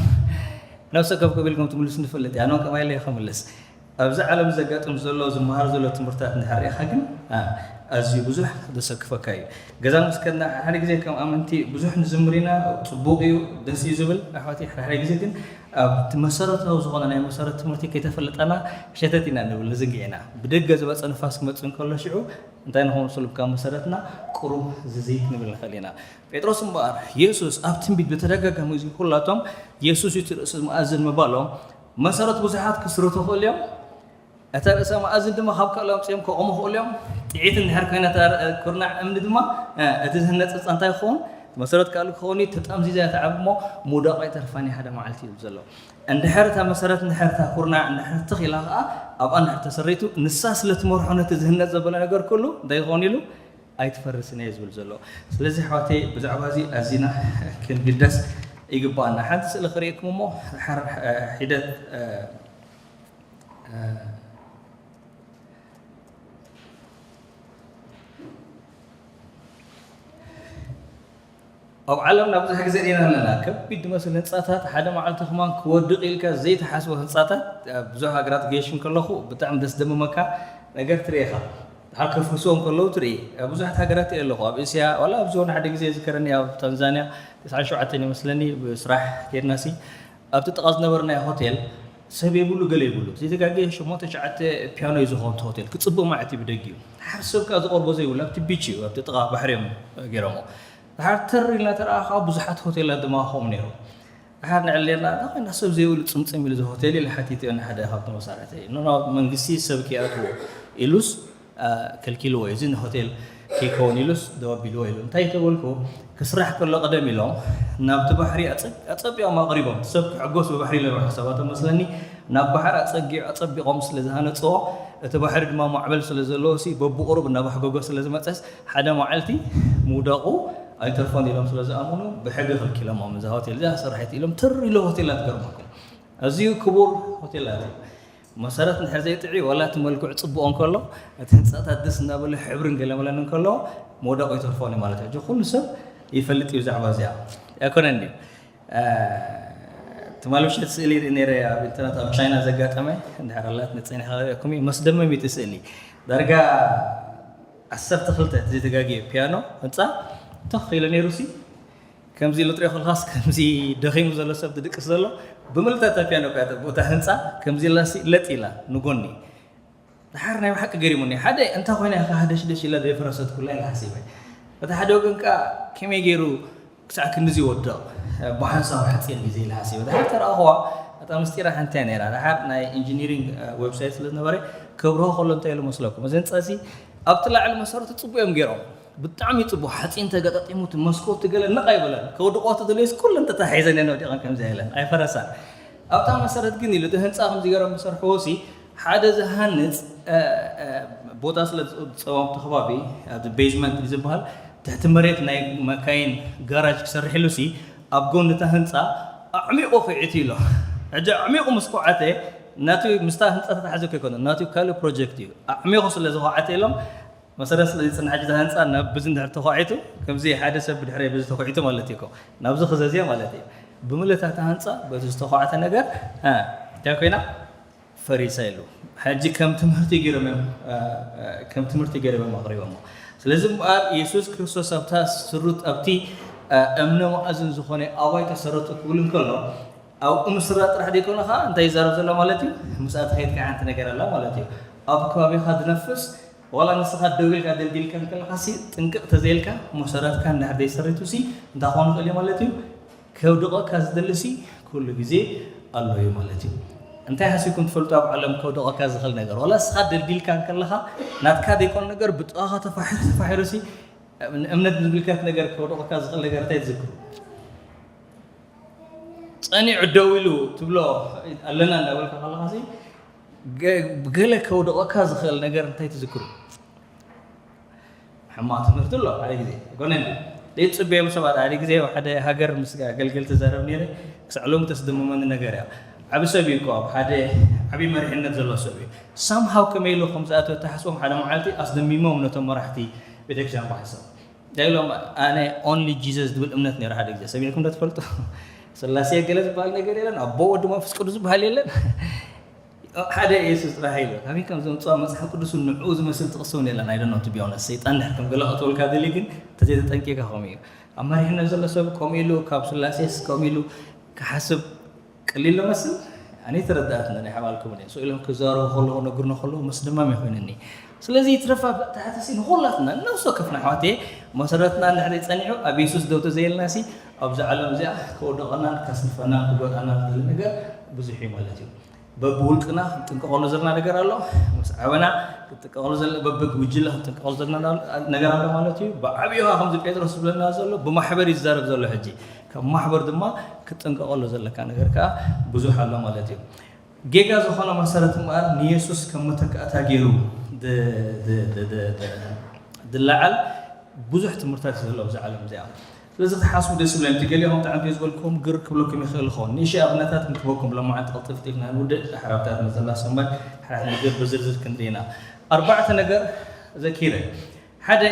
ነብሰ ከፍ ከቢልኩም ትምልሱ ንፈልጥ ኢና። ኣነ ከማይ ኢለ ክምልስ ኣብዚ ዓለም ዘጋጥም ዘሎ ዝመሃር ዘሎ ትምህርታት እንድሕር ርኢኻ ግን ኣዝዩ ብዙሕ ዘሰክፈካ እዩ። ገዛ ምስ ከድና ሓደ ግዜ ከም ኣመንቲ ብዙሕ ንዝምር ኢና፣ ጽቡቕ እዩ፣ ደስ እዩ ዝብል ኣሕዋተይ። ሓደ ሓደ ግዜ ግን ኣብቲ መሰረታዊ ዝኾነ ናይ መሰረት ትምህርቲ ከይተፈለጠና ሸተት ኢና ንብል፣ ንዝንግዕ ኢና። ብደገ ዝመጸ ንፋስ ክመጽእ እንከሎ ሽዑ እንታይ ንኸውን ስሉብ ካብ መሰረትና ቁሩብ ዝዝይ ክንብል ንኽእል ኢና። ጴጥሮስ እምበኣር የሱስ ኣብ ትንቢት ብተደጋጋሚ ግዜ ኩላቶም የሱስ እዩ እቲ ርእሲ መኣዝን ምባሎም መሰረት ብዙሓት ክስርቱ ይኽእሉ እዮም። እታ ርእሰ መኣዝን ድማ ካብ ካልእ ኣምጺኦም ከቑሙ ይኽእሉ እዮም። ጥዒት እንድሕር ኮይና እታ ኩርናዕ እምኒ ድማ እቲ ዝህነጽ ህንጻ እንታይ ክኸውን? መሰረት ካልእ ክኸውን እዩ። ተጠምዚዛ እያ ትዓቢ እሞ ምውዳቕ ኣይተርፋን እዩ ሓደ መዓልቲ ይብል ዘሎ። እንድሕር እታ መሰረት እንድሕር እታ ኩርናዕ እንድሕር ትኽ ኢላ ከኣ ኣብኣ እንድሕር ተሰሪቱ ንሳ ስለ ትመርሖ ነቲ ዝህነጽ ዘበለ ነገር ኩሉ እንታይ ይኸውን ኢሉ ኣይትፈርስን እየ ዝብል ዘሎ። ስለዚ ኣሕዋተይ ብዛዕባ እዚ ኣዚና ክንግደስ ይግባኣና። ሓንቲ ስእሊ ክርእየኩም እሞ ድሓር ሒደት ኣብ ዓለምና ብዙሕ ግዜ ርኢና ኣለና። ከቢድ ዝመስል ህንጻታት ሓደ መዓልቲ ከማን ክወድቕ ኢልካ ዘይትሓስቦ ህንጻታት ኣብ ብዙሕ ሃገራት ገይሽ እንከለኹ ብጣዕሚ ደስ ደምመካ ነገር ትርኢ ኢኻ። ድሓር ከፍርስዎ እንከለዉ ትርኢ። ኣብ ብዙሓት ሃገራት እየ ኣለኹ። ኣብ እስያ ዋላ ኣብዚ እውን ሓደ ግዜ ዝከረኒ ኣብ ታንዛንያ ተስዓን ሸውዓተን ይመስለኒ ብስራሕ ከይድናሲ ኣብቲ ጥቓ ዝነበርናዮ ሆቴል ሰብ የብሉ ገለ የብሉ። ዘይተጋገየ ሸሞንተ ትሽዓተ ፒያኖ እዩ ዝኾን እቲ ሆቴል። ክጽብቕ ማለት እዩ ብደጊኡ። ድሓር ሰብ ከኣ ዝቐርቦ ዘይብሉ ኣብቲ ቢች እዩ ኣብቲ ጥቓ ባሕሪ እዮም ገይሮሞ። ድሓር ተር ኢልና ተረኣ ከኣ ብዙሓት ሆቴላት ድማ ከምኡ ነይሩ። ድሓር ንዕሌና እንታይ ኮይና ሰብ ዘይብሉ ጽምጽም ኢሉ እዚ ሆቴል ኢለ ሓቲተዮ ንሓደ ካብቲ መሳርሕተይ። ኖ ኖ መንግስቲ ሰብ ከይኣትዎ ኢሉስ ከልኪልዎ እዩ። እዚ ንሆቴል ከይከውን ኢሉስ ደው ኣቢልዎ ኢሉ። እንታይ ተበልኩ? ክስራሕ ከሎ ቀደም ኢሎም ናብቲ ባሕሪ ኣጸ- ኣጸቢቖም ኣቕሪቦም። ሰብ ክሕጎስ ብባሕሪ ኢሎም እዮም ሓሳባቶም መስለኒ። ናብ ባሕሪ ኣጸጊ- ኣጸቢቖም ስለ ዝሃነጽዎ እቲ ባሕሪ ድማ ማዕበል ስለ ዘለዎ ሲ በብቑሩብ እናባሕጎጎ ስለ ዝመጸስ ሓደ መዓልቲ ምውዳቑ ኣይተርፎን ኢሎም ስለ ዝኣመኑ ብሕጊ ከልኪሎሞም። እዛ ሆቴል እዚኣ ሰራሒት ኢሎም ትር ኢሎ ሆቴላት ገርመኩም። ኣዝዩ ክቡር ሆቴላት እዩ። መሰረት እንድሕር ዘይጥዕዩ ዋላ እቲ መልክዑ ጽቡቕ እንከሎ እቲ ህንጻታት ደስ እናበለ ሕብርን ገለመለን እንከሎ መውደቕ ይተርፎን እዩ ማለት እዩ። ሕጂ ኩሉ ሰብ ይፈልጥ እዩ ብዛዕባ እዚኣ ኣይኮነን ድዩ? ትማሊ ምሸት ስእሊ ርኢ ነይረ ኣብ ኢንተርነት ኣብ ቻይና ዘጋጠመ እንድሕር ኣላት ንጸኒሕ ክርእየኩም እዩ። መስደመም እዩ እቲ ስእሊ ዳርጋ ዓሰርተ ክልተ እቲ ዘይተጋግየ ፒያኖ ህንጻ ተኽ ኢለ ነይሩ ሲ ከምዚ ኢሉ ጥሪዮ ከለኻስ ከምዚ ደኺሙ ዘሎ ሰብ ድድቅስ ዘሎ ብምልእታ እታ ፒያኖ እኮ እያ እታ ቦታ ህንጻ ከምዚ ኢላሲ ለጥ ኢላ ንጎኒ። ድሓር ናይ ብሓቂ ገሪሙኒ። ሓደ እንታይ ኮይና ኢኻ ሃደሽደሽ ኢላ ዘይፈረሰት ኩላ ኢለ ሓሲበ። እቲ ሓደ ወገን ከኣ ከመይ ገይሩ ክሳዕ ክንድዚ ይወድቕ ብሓንሳብ ሓጺር ግዜ ኢለ ሓሲበ። ድሓር ተረኣኽዋ እታ ምስጢራ ሓንቲ እያ ነይራ። ድሓር ናይ ኢንጂኒሪንግ ዌብሳይት ስለ ዝነበረ ከብርሆ ከሎ እንታይ ኢሉ መስለኩም? እዚ ህንጻ እዚ ኣብቲ ላዕሊ መሰረቱ ጽቡቅ እዮም ገይሮም። ብጣዕሚ ጽቡቅ ሓጺን ተገጣጢሙ እቲ መስኮት ገለ ነቕ ኣይበለን። ከውድቆ ተደልዮስ ኩለን ተታሒዘን እየን ወዲቐን ከምዚ ኢለን ኣይፈረሳን። ኣብታ መሰረት ግን ኢሉ እቲ ህንጻ ከምዚ ገይሮም ዝሰርሕዎ ሲ ሓደ ዝሃንጽ ቦታ ስለ ዝጸወም እቲ ከባቢ ኣብቲ ቤዝመንት ዝበሃል ትሕቲ መሬት ናይ መካይን ጋራጅ ክሰርሕሉ ሲ ኣብ ጎኒ እታ ህንጻ ኣዕሚቑ ክዒት ኢሎ። ሕጂ ኣዕሚቑ ምስ ኮዓተ ናቱ ምስታ ህንጻ ተታሓዘ ከይኮነ ናቱ ካልእ ፕሮጀክት እዩ። ኣዕሚቑ ስለ ዝኮዓተ ኢሎም መሰረት ስለ ዝጽንሕ ሕጂ እታ ህንጻ ናብ ብዚ እንድሕር ተኳዒቱ ከምዚ ሓደ ሰብ ብድሕሪ በዚ ተኳዒቱ ማለት እዩ እኮ ናብዚ ክዘዝየ ማለት እዩ። ብምልእታ እታ ህንጻ በቲ ዝተኳዕተ ነገር እ፣ እንታይ ኮይና ፈሪሳ ኢሉ። ሕጂ ከም ትምህርቲ ገይሮም እዮም እ፣ እ፣ ከም ትምህርቲ ገይሮም እዮም ኣቕሪቦሞ። ስለዚ እምበኣር የሱስ ክርስቶስ ኣብታ ስሩት ኣብቲ እ፣ እምነ መኣዝን ዝኾነ ኣባይ ተሰረቱ ክብል እንከሎ ኣብኡ ምስራ ጥራሕ ዘይኮነ ከዓ እንታይ ይዛረብ ዘሎ ማለት እዩ? ምስኣ ተኸይድካ ሓንቲ ነገር ኣላ ማለት እዩ። ኣብ ከባቢኻ ዝነፍስ ዋላ ንስኻ ደው ኢልካ ደልዲልካ እንከለኻሲ ጥንቅቕ ተዘይልካ መሰረትካ እንድሕር ዘይሰሪቱሲ እንታይ ክኾን ይኽእል እዩ ማለት እዩ? ከውድቐካ ዝደልሲ ኩሉ ግዜ ኣሎ እዩ ማለት እዩ። እንታይ ሓሲብኩም ትፈልጡ ኣብ ዓለም ከውድቐካ ዝኽእል ነገር? ዋላ ንስኻ ደልዲልካ እንከለኻ ናትካ ዘይኮነ ነገር ብጥቓኻ ተፋሒሩ ተፋሒሩሲ እምነት ዝብልካት ነገር ከውድቐካ ዝኽእል ነገር እንታይ ትዝክሩ? ጸኒዑ ደው ኢሉ ትብሎ ኣለና እንዳበልካ ከለኻሲ ገ- ገለ ከውድቐካ ዝኽእል ነገር እንታይ ትዝክሩ? ሕማቕ ትምህርቲ ኣሎ ሓደ ግዜ ኣይኮነን ዘይትጽበዮም ሰባት ሓደ ግዜ ኣብ ሓደ ሃገር ምስ ኣገልገልቲ ዘረብ ነይረ ክሳዕ ሎሚ ተስደምመኒ ነገር እያ። ዓቢ ሰብ እዩ እኮ ኣብ ሓደ ዓቢ መሪሕነት ዘሎ ሰብ እዩ። ሳምሃው ከመይ ኢሉ ከም ዝኣተወ ተሓስቦም ሓደ መዓልቲ ኣስደሚሞም ነቶም መራሕቲ ቤተክርስትያን ብሓሳብ እንታይ ኢሎም ኣነ ኦንሊ ጂሰስ ዝብል እምነት ነይሩ ሓደ ግዜ ሰሚዕኩም ዶ ትፈልጡ? ስላሴ ገለ ዝበሃል ነገር የለን ኣቦ ወዲ መንፈስ ቅዱስ ዝበሃል የለን። ሓደ ኢየሱስ ጥራሕ ኢሉ ካበይ ከም ዘምፅዋ መፅሓፍ ቅዱስ ንዕኡ ዝመስል ጥቕሲ እውን የለን። I don't know, to be honest። ሰይጣን ድሕር ከም ገለ ክእትወልካ ደሊ ግን ተዘይተጠንቂካ ከምኡ እዩ። ኣብ መሪሕነት ዘሎ ሰብ ከምኡ ኢሉ ካብ ስላሴስ ከምኡ ኢሉ ክሓስብ ቀሊል መስል ኣነ ተረዳእትና ናይ ሓባልኩም እኔ ስኢሎም ክዛረቡ ከለዉ ነግርኖ ከለዉ መስደማም ይኮይንኒ። ስለዚ ይትረፋ ታሕተሲ ንኩላትና ነፍሲ ወከፍና ኣሕዋት መሰረትና እንድሕር ጸኒዑ ኣብ የሱስ ደው ተዘይልና ሲ ኣብዚ ዓለም እዚኣ ከወደቐናን ከስንፈናን ክጎድኣናን ዝኽእል ነገር ብዙሕ እዩ ማለት እዩ። በብውልቅና ክንጥንቀቐሉ ዘለና ነገር ኣሎ። ምስ ዓበና ክንጥንቀቐሉ ዘለ በብጉጅለ ክንጥንቀቐሉ ዘለና ነገር ኣሎ ማለት እዩ። ብዓብዩ ከምዚ ጴጥሮስ ዝብለና ዘሎ ብማሕበር ይዛረብ ዘሎ ሕጂ ካብ ማሕበር ድማ ክትጥንቀቐሉ ዘለካ ነገር ከዓ ብዙሕ ኣሎ ማለት እዩ። ጌጋ ዝኾነ መሰረት እምበኣር ንየሱስ ከም መተካእታ ገይሩ ዝለዓል ብዙሕ ትምህርታት እዩ ዘሎ ኣብዚ ዓለም እዚኣ። ስለዚ ክትሓስቡ ደስ ይብለኒ። እቲ ገሊኦም ብጣዕሚ ዝበልኩም ግር ክብለኩም ይኽእል ይኸውን። ንእሽተይ ኣብነታት ክንክበኩም ሎማዓንቲ ቀልጢፍ ጢፍና ንውድእ ሓራብታት መዘላ ሰንበት ሓራሕ ነገር ብዝርዝር ክንርኢ ኢና። ኣርባዕተ ነገር ዘኪረ። ሓደ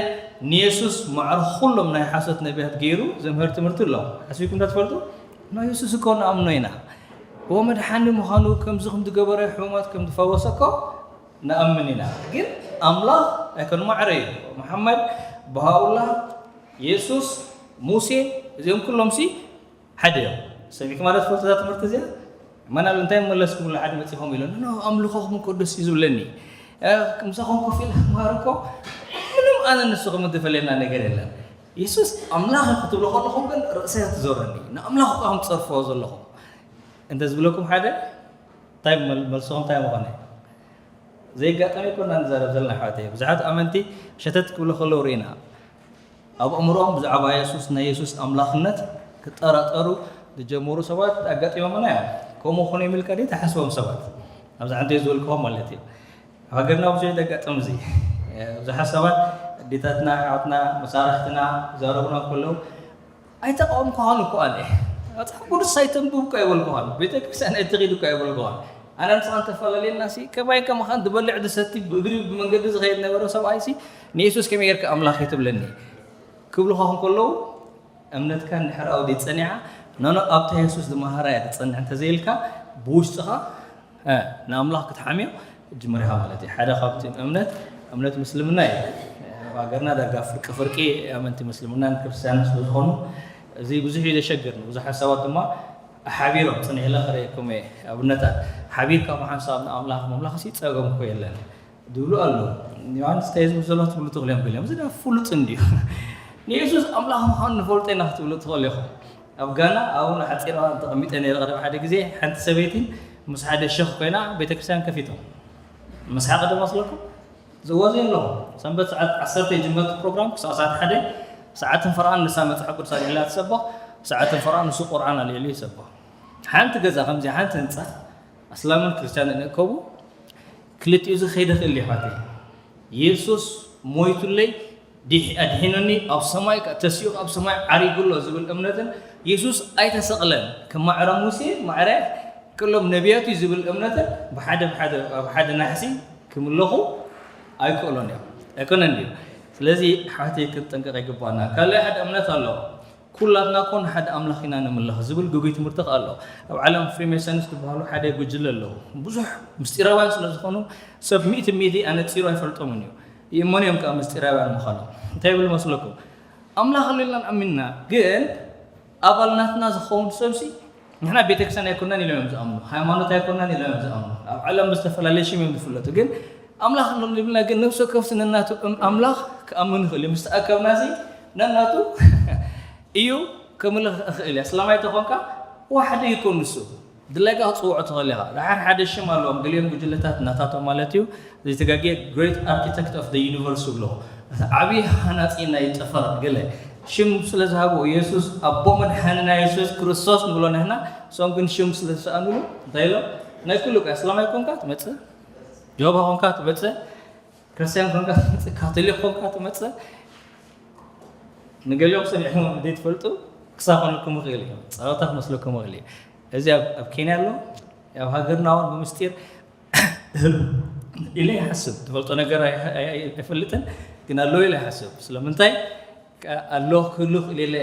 ንየሱስ ማዕረ ኩሎም ናይ ሓሶት ነቢያት ገይሩ ዘምህር ትምህርቲ ኣሎ። ሓስቢኩም ዶ ትፈልጡ? ኖ የሱስ እኮ ንኣምኖ ኢና። እዎ መድሓኒ ምዃኑ ከምዚ ከም ዝገበረ ሕሙማት ከም ዝፈወሰ እኮ ንኣምን ኢና። ግን ኣምላኽ ኣይኮን ማዕረ እዩ። መሓመድ፣ በሃኡላ፣ የሱስ፣ ሙሴ እዚኦም ኩሎም ሲ ሓደ እዮም። ሰሚዕኩም ማለት ትፈልጡ እዛ ትምህርቲ እዚኣ? መናሉ እንታይ መለስኩምሉ ሓደ መፂኹም ኢሉ ኖ ኣምልኾኹም እኮ ደስ እዩ ዝብለኒ። ምሳኹም ኮፍ ኢለ ክምሃር እኮ ምንም ኣነ ንስኹም ዝፈለየና ነገር የለን። የሱስ ኣምላኽ ክትብሎ ከለኹም ግን ርእሰያ ትዞረኒ ንኣምላኽ እኳ ከም ትፀርፍዎ ዘለኹም እንተ ዝብለኩም ሓደ እንታይ መልስኹም እንታይ ምኾነ? ዘይጋጠመ ይኮና ንዛረብ ዘለና ኣሕዋተይ። ብዙሓት ኣመንቲ ሸተት ክብሉ ከለዉ ርኢና። ኣብ ኣእምሮኦም ብዛዕባ የሱስ ናይ የሱስ ኣምላኽነት ክጠራጠሩ ዝጀመሩ ሰባት ኣጋጢሞምና እዮም። ከምኡ ኾነ የሚልካ ድዩ ተሓስቦም ሰባት ኣብዛ ዓንተ ዝበልክዎም ማለት እዩ። ኣብ ሃገርና ብዙሕ ዘጋጥም እዚ ብዙሓት ሰባት ኣዴታትና ኣሕዋትና መሳርሕትና ይዛረቡና ከለዉ ኣይተቃወምኩኻን እኮ ኣነ። መጽሓፍ ቅዱስ ኣይተንብብ እኮ ኣይበልኩኻን። ቤተ ክርስቲያን ኣይትኺድ እኮ ኣይበልኩኻን። ኣነ ንስኻ እንተፈላለየና ሲ ከማይ ከማኻን ዝበልዕ ዝሰቲ ብእግሪ ብመንገዲ ዝኸይድ ነበረ ሰብኣይ ሲ ንየሱስ ከመይ ጌርካ ኣምላኽ ትብለኒ ክብሉኻ እንከለዉ እምነትካ እንድሕር ኣብኡ ጸኒዓ ኖኖ ኣብታ የሱስ ዝመሃራ እያ ትጸንዕ እንተዘይልካ ብውሽጥኻ ንኣምላኽ ክትሓምዮ ጅምርካ ማለት እዩ። ሓደ ካብቲ እምነት እምነት ምስልምና እዩ። ኣብ ሃገርና ዳርጋ ፍርቂ ፍርቂ ኣመንቲ ምስልምናን ክርስትያንን ስለ ዝኾኑ እዚ ብዙሕ እዩ ዘሸግር። ንብዙሓት ሰባት ድማ ሓቢሮም ጽኒሕለ ክርእየኩም እየ ኣብነታት ሓቢርካ ብሓንሳብ ንኣምላኽ ምምላኽ ሲ ጸገም እኮ የለን ዝብሉ ኣለዉ። ዮሃንስ እንታይ ዝብል ዘሎ ክትብሉ ትኽእሉ እዮም ገሊኦም እዚ ዳ ፍሉጥ እንድዩ ንየሱስ ኣምላኽ ምዃኑ ንፈልጦ ኢና ክትብሉ ትኽእሉ ኢኹም። ኣብ ጋና ኣብኡ ንሓጺር እዋን ተቐሚጠ ነይረ። ቀደም ሓደ ግዜ ሓንቲ ሰበይቲ ምስ ሓደ ሸኽ ኮይና ቤተክርስትያን ከፊቶም። መስሓቂ ዶ መስለኩም? ዝወዘ ኣለኹ። ሰንበት ሰዓት ዓሰርተ ይጅመር እቲ ፕሮግራም ክሳብ ሰዓት ሓደ ሰዓትን ፈረቓን ንሳ መጽሓፍ ቅዱስ ኣልዒላ ትሰብኽ፣ ሰዓትን ፈረቓን ንሱ ቁርኣን ኣልዒሉ ይሰብኽ። ሓንቲ ገዛ ከምዚኣ ሓንቲ ህንጻ ኣስላምን ክርስትያንን እንእከቡ ክልቲኡ እዚ ከይደ ክእል ይሓተይ የሱስ ሞይቱለይ ኣድሒኑኒ ኣብ ሰማይ ተሲኡ ኣብ ሰማይ ዓሪጉ ኣሎ ዝብል እምነትን የሱስ ኣይተሰቕለን ከም ማዕረ ሙሴ ማዕረ ክሎም ነቢያት እዩ ዝብል እምነትን ብሓደ ብሓደ ኣብ ሓደ ናሕሲ ክምለኹ ኣይክእሎን እዮም ኣይኮነን ድዩ? ስለዚ ሓቲ ክንጠንቀቕ ይግባና። ካልእ ሓደ እምነት ኣሎ ኩላትና ኮ ንሓደ ኣምላኽ ኢና ንምለኽ ዝብል ግጉይ ትምህርቲ ከኣ ኣሎ። ኣብ ዓለም ፍሪሜሰንስ ዝበሃሉ ሓደ ጉጅለ ኣለዉ። ብዙሕ ምስጢራውያን ስለ ዝኾኑ ሰብ ሚእቲ ሚእቲ ኣነጺሩ ኣይፈልጦምን እዩ። ይእመኑ እዮም ከኣ ምስጢራውያን ምዃኖም። እንታይ ይብል መስለኩም? ኣምላኽ ኣሎ ኢልና ንኣምን ኢና፣ ግን ኣባል ናትና ዝኸውን ሰብሲ ንሕና ቤተክርስትያን ኣይኮናን ኢሎም እዮም ዝኣምኑ፣ ሃይማኖት ኣይኮናን ኢሎም እዮም ዝኣምኑ። ኣብ ዓለም ብዝተፈላለየ ሽም እዮም ዝፍለጡ፣ ግን ኣምላኽ ኣሎ ንብልና ግን ነፍሲ ወከፍሲ ነናቱ ኣምላኽ ክኣምን ይኽእል እዩ። ምስ ተኣከብና እዚ ነናቱ እዩ ክምልኽ ይኽእል እዩ። ኣስላማይ ተኾንካ ዋሕደ ይኮን ንሱ ድላይካ ክፅውዖ ትኽእል ኢኻ። ድሓር ሓደ ሽም ኣለዎም ገሊኦም ጉጅለታት ናታቶም ማለት እዩ። ዘይተጋግየ great architect of the universe ይብሎ። እቲ ዓብዪ ሃናፂ ናይ ጠፈር ገለ ሽም ስለ ዝሃብዎ የሱስ ኣቦ መድሓንና የሱስ ክርስቶስ ንብሎ ንሕና እሶም ግን ሽም ስለ ዝሰኣኑሉ እንታይ ኢሎም ናይ ኩሉ ቃ ኣስላማይ ኮንካ ትመፅእ ጆባ ኮንካ ትመፅእ ክርስትያን ኮንካ ትመፅእ ካቶሊክ ኮንካ ትመፅእ ንገሊኦም ሰሚዕኩም ዘይትፈልጡ ክሳኾነኩም ይኽእል እዩ ፀወታ ክመስለኩም ይኽእል እዩ እዚ ኣብ ኬንያ ኣሎ ኣብ ሃገርና እውን ብምስጢር ኢለ ይሓስብ ትፈልጦ ነገር ኣይፈልጥን ግን ኣለዎ ኢለ ይሓስብ ስለምንታይ ኣሎ ክህሉ ክእል ኢለ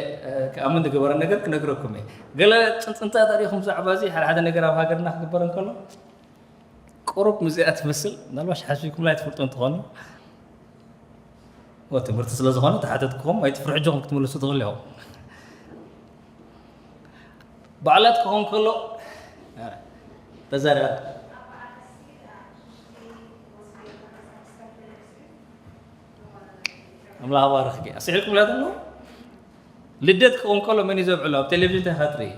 ክኣምን ዝገበረ ነገር ክነግረኩም እየ ገለ ፅንፅንታ ተሪኹም ብዛዕባ እዚ ሓደ ሓደ ነገር ኣብ ሃገርና ክግበር እንከሎ ቁሩብ ምዚኣ ትመስል። ምናልባሽ ሓሲብኩምላ ኣይትፈልጡ እንትኾኑ፣ ወ ትምህርቲ ስለ ዝኾነ ተሓተትኩም ኣይትፍርሑ፣ እጆኹም ክትምልሱ ትኽእሉ ኢኹም። በዓላት ክኾን ከሎ ተዛረባ። ኣምላኽ ባርኽኪ። ኣስዒልኩም ላ ዘለኹም? ልደት ክኸውን ከሎ መን እዩ ዘብዕሎ? ኣብ ቴሌቪዥን እንታይ ኢኻ ትርኢ?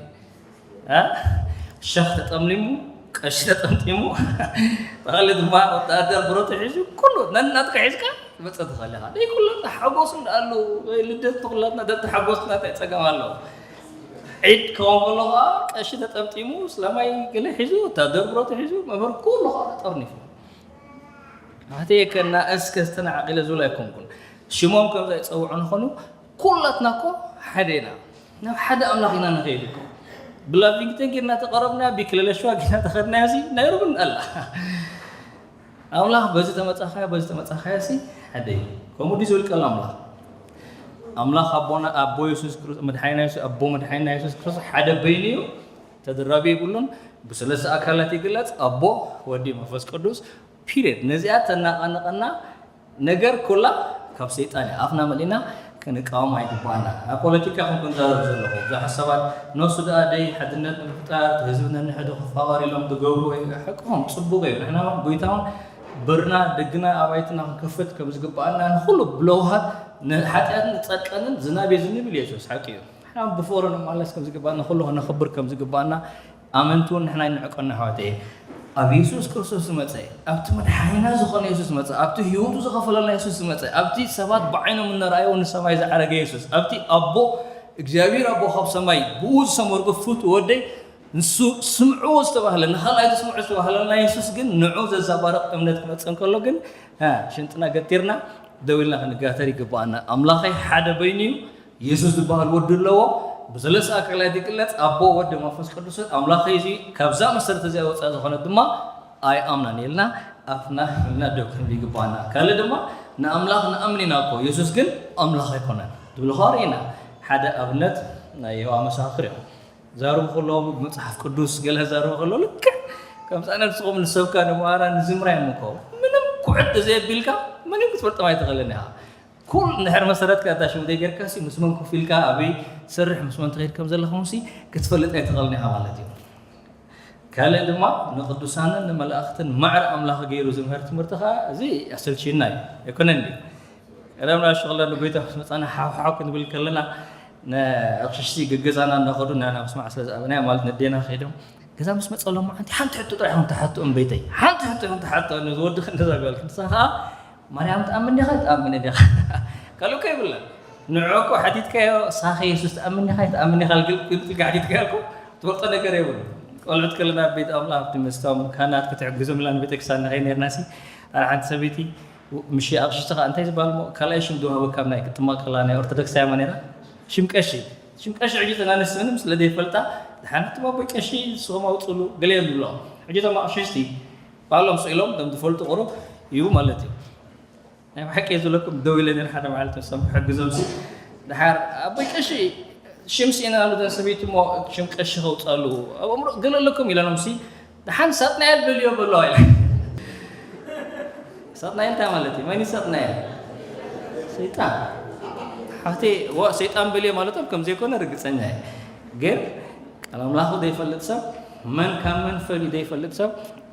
ሸኽ ተጠምሊሙ፣ ቀሺ ተጠምጢሙ፣ ተኸሊ ድማ ወተሃደር ብረቱ ሒዙ፣ ኩሉ ነናትካ ሒዝካ ትመጽእ ትኽእል ኢኻ። ደይ ኩላትና ሓጎስ እንዳኣሉ፣ ወይ ልደት ኩላትና ደተሓጎስና እንታይ ጸገም ኣለዎ? ዒድ ክኸውን ከሎ ኸዓ ቀሺ ተጠምጢሙ፣ ስለማይ ገለ ሒዙ፣ ወተሃደር ብረቱ ሒዙ፣ መምህር ኩሉ ኸዓ ተጠርኒፉ። ኣሕተየ ከና እስከ ዝተናዓቂለ ዝብል ኣይኮንኩን። ሽሞም ከምዛ ይጸውዑ ንኾኑ፣ ኩላትና እኮ ሓደ ኢና። ናብ ሓደ ኣምላኽ ኢና ንኸይድ እኮ። ብላቪንግተን ጌርና ተቐረብና፣ ቢክለለሽዋ ጌርና ተኸድናዮ ሲ ናይ ሩብን ኣላ። ኣምላኽ በዚ ተመጻኻዮ፣ በዚ ተመጻኻዮ ሲ ሓደ እዩ። ከምኡ ድዩ ዝብል ቃል ኣምላኽ? ኣምላኽ ኣቦና፣ ኣቦ የሱስ ክርስቶስ፣ መድሓኒና የሱስ፣ ኣቦ መድሓኒና የሱስ ክርስቶስ ሓደ በይኑ እዩ። ተደራቢ የብሉን። ብሰለስተ ኣካላት ይግለጽ፣ ኣቦ፣ ወዲ፣ መንፈስ ቅዱስ። ፒሪየድ። ነዚኣ ተናቐነቐና ነገር ኩላ ካብ ሰይጣን እያ። ኣፍና መሊእና ክንቃወም ኣይግባኣና። ኣብ ፖለቲካ ከም ክንዛረብ ዘለኹ፣ ብዙሓት ሰባት ነሱ ደኣ ደይ ሓድነት ንምፍጣር፣ እቲ ህዝቢ ነንሕዱ ክፋቐር ኢሎም ዝገብሩ ወይ ሓቅኹም ጽቡቕ እዩ። ንሕና እውን ጎይታ እውን በርና ደግና ኣባይትና ክንከፍት ከም ዝግባኣና ንኹሉ ብለውሃት ንሓጢኣትን ንጸድቀንን ዝናብ የዝንብል የሱስ ሓቂ እዩ። ንሕና እውን ብፍቕሪ ንመላለስ ከም ዝግባኣና ንኹሉ ክነኽብር ከም ዝግባኣና ኣመንቲ እውን ንሕና ይንዕቀና ኣሕዋተየ። ኣብ የሱስ ክርስቶስ ዝመጸ፣ ኣብቲ መድሓኒና ዝኾነ የሱስ ዝመጸ፣ ኣብቲ ህይወቱ ዝኸፈለልና የሱስ ዝመጸ፣ ኣብቲ ሰባት ብዓይኖም እናረኣይዎ ንሰማይ ዝዓረገ የሱስ፣ ኣብቲ ኣቦ እግዚኣብሔር ኣቦ ካብ ሰማይ ብኡ ዝሰመርኩ ፍቱ ወደይ ንሱ ስምዕዎ ዝተባህለ፣ ንኻልኣይ ትስምዑ ዝተባህለና የሱስ ግን ንዑ ዘዛባርቕ እምነት ክመጽእ እንከሎ ግን፣ እ፣ ሽንጥና ገቲርና ደው ኢልና ክንጋተር ይግባኣና። ኣምላኸይ ሓደ በይኑ እዩ። የሱስ ዝበሃል ወዲ ኣለዎ። ብሰለስተ ኣካላት ይግለጽ፣ ኣቦ፣ ወዲ፣ መንፈስ ቅዱስን ኣምላኸይ እዚ ካብዛ መሰረት እዚኣ ወጻኢ ዝኾነት ድማ ኣይኣምናን ኢልና ኣፍና ኢልና ደው ክንብል ይግባና። ካልእ ድማ ንኣምላኽ ንኣምን ኢና እኮ፣ የሱስ ግን ኣምላኽ ኣይኮነን ዝብሉ ከኣ ርኢና። ሓደ ኣብነት ናይ የሆዋ መሰኻኽር እዮም። ዛረቡ ከለዉ ብመጽሓፍ ቅዱስ ገለ ዛረቡ ከለዉ ልክዕ ከምዛ ነብስኹም ንሰብካ ንመሃራ ንዝምራ እዮም እኮ። ምንም ኩዕት ዘየቢልካ ምንም ክትፈልጦም ኣይትኽእልን ኢኻ። ኩል እንድሕር መሰረትካ እታ ሽሙ ዘይጌርካሲ ምስ መን ኮፍ ኢልካ ኣበይ ትሰርሕ ምስ መን ትኸይድ ከም ዘለኻ እውንሲ ክትፈልጥ ኣይትኽእልን ኢኻ ማለት እዩ። ካልእ ድማ ንቅዱሳንን ንመላእኽትን ማዕረ ኣምላኽ ገይሩ ዝምህር ትምህርቲ ኸኣ እዚ ኣሰልችየና እዩ። ኣይኮነን ድዩ? ቀደም ናብ ሸቕላ ንጎይታ ምስ መጻና ሓው ሓው ክንብል ከለና ንኣቕሽሽቲ ገገዛና እናኸዱ ንሕና ምስማዕ ስለ ዝኣበናዮ ማለት ነዴና ከይዶም ገዛ ምስ መጸሎም መዓንቲ ሓንቲ ሕቶ ጥራሕ እዮም ትሓትኦም በይተይ። ሓንቲ ሕቶ እዮም ትሓትኦም። እዚ ወዲ ክንደዛ ጓል ክንሳ ኸኣ ማርያም ትኣምን ዲኻ? ትኣምን ዲኻ? ካልእ እኮ የብላን። ንዕኡ እኮ ሓቲትካዮ፣ ሳኸ የሱስ ትኣምን ዲኻ? ትኣምን ዲኻ? ግል-፣ ግልጽ ኢልካ ሓቲትካዮ እኮ ትፈልጦ ነገር የብሉን። ቆልዑት ከለና ኣብ ቤት ኣምላኽ ኣብቲ ምስቶም ካህናት ክትሕግዞም ኢልና ንቤተክርስትያን ንኸይድ ነርናሲ፣ ኣነ ሓንቲ ሰበይቲ፣ ምሽ ኣቕሽሽቲ ኸኣ እንታይ ዝበሃል እሞ፣ ካልኣይ ሽም ዝወሃበካ ናይ ክትጥመቕ ከላ ናይ ኦርቶዶክስ ኣየማ ነይራ? ሽም ቀሺ። ሽም ቀሺ ሕጂ እተን ኣንስቲ ምንም ስለ ዘይፈልጣ፣ ደሓን ኣቱም ኣቦይ ቀሺ ንስኹም ኣውጽሉ፣ ገለ እዮም ዝብልኦም። ሕጂ እቶም ኣቕሽሽቲ ባዕሎም ስኢሎም፣ እቶም ዝፈልጡ ቁሩብ እዩ ማለት እዩ። ናይ ብሓቂ እየ ዝብለኩም፣ ደው ኢለ ነይረ ሓደ መዓልቲ ንሶም ክሕግዞም ሲ። ደሓር ኣቦይ ቀሺ ሽም ስኢነናሉ እተን ሰበይቲ እሞ ሽም ቀሺ ከውጻሉ ኣብ ኣእምሮ ገለ ኣለኩም ኢለኖም ሲ። ደሓን ሳጥናኤል በልዮ በለዋ ኢለ። ሳጥናኤል እንታይ ማለት እዩ? መን እዩ ሳጥናኤል? ሰይጣን። ሓፍተይ፣ ዋ፣ ሰይጣን በልዮ ማለቶም ከም ዘይኮነ ርግጸኛ እየ። ግን ቃል ኣምላኹ ዘይፈልጥ ሰብ፣ መን ካብ መን ፈልዩ ዘይፈልጥ ሰብ፣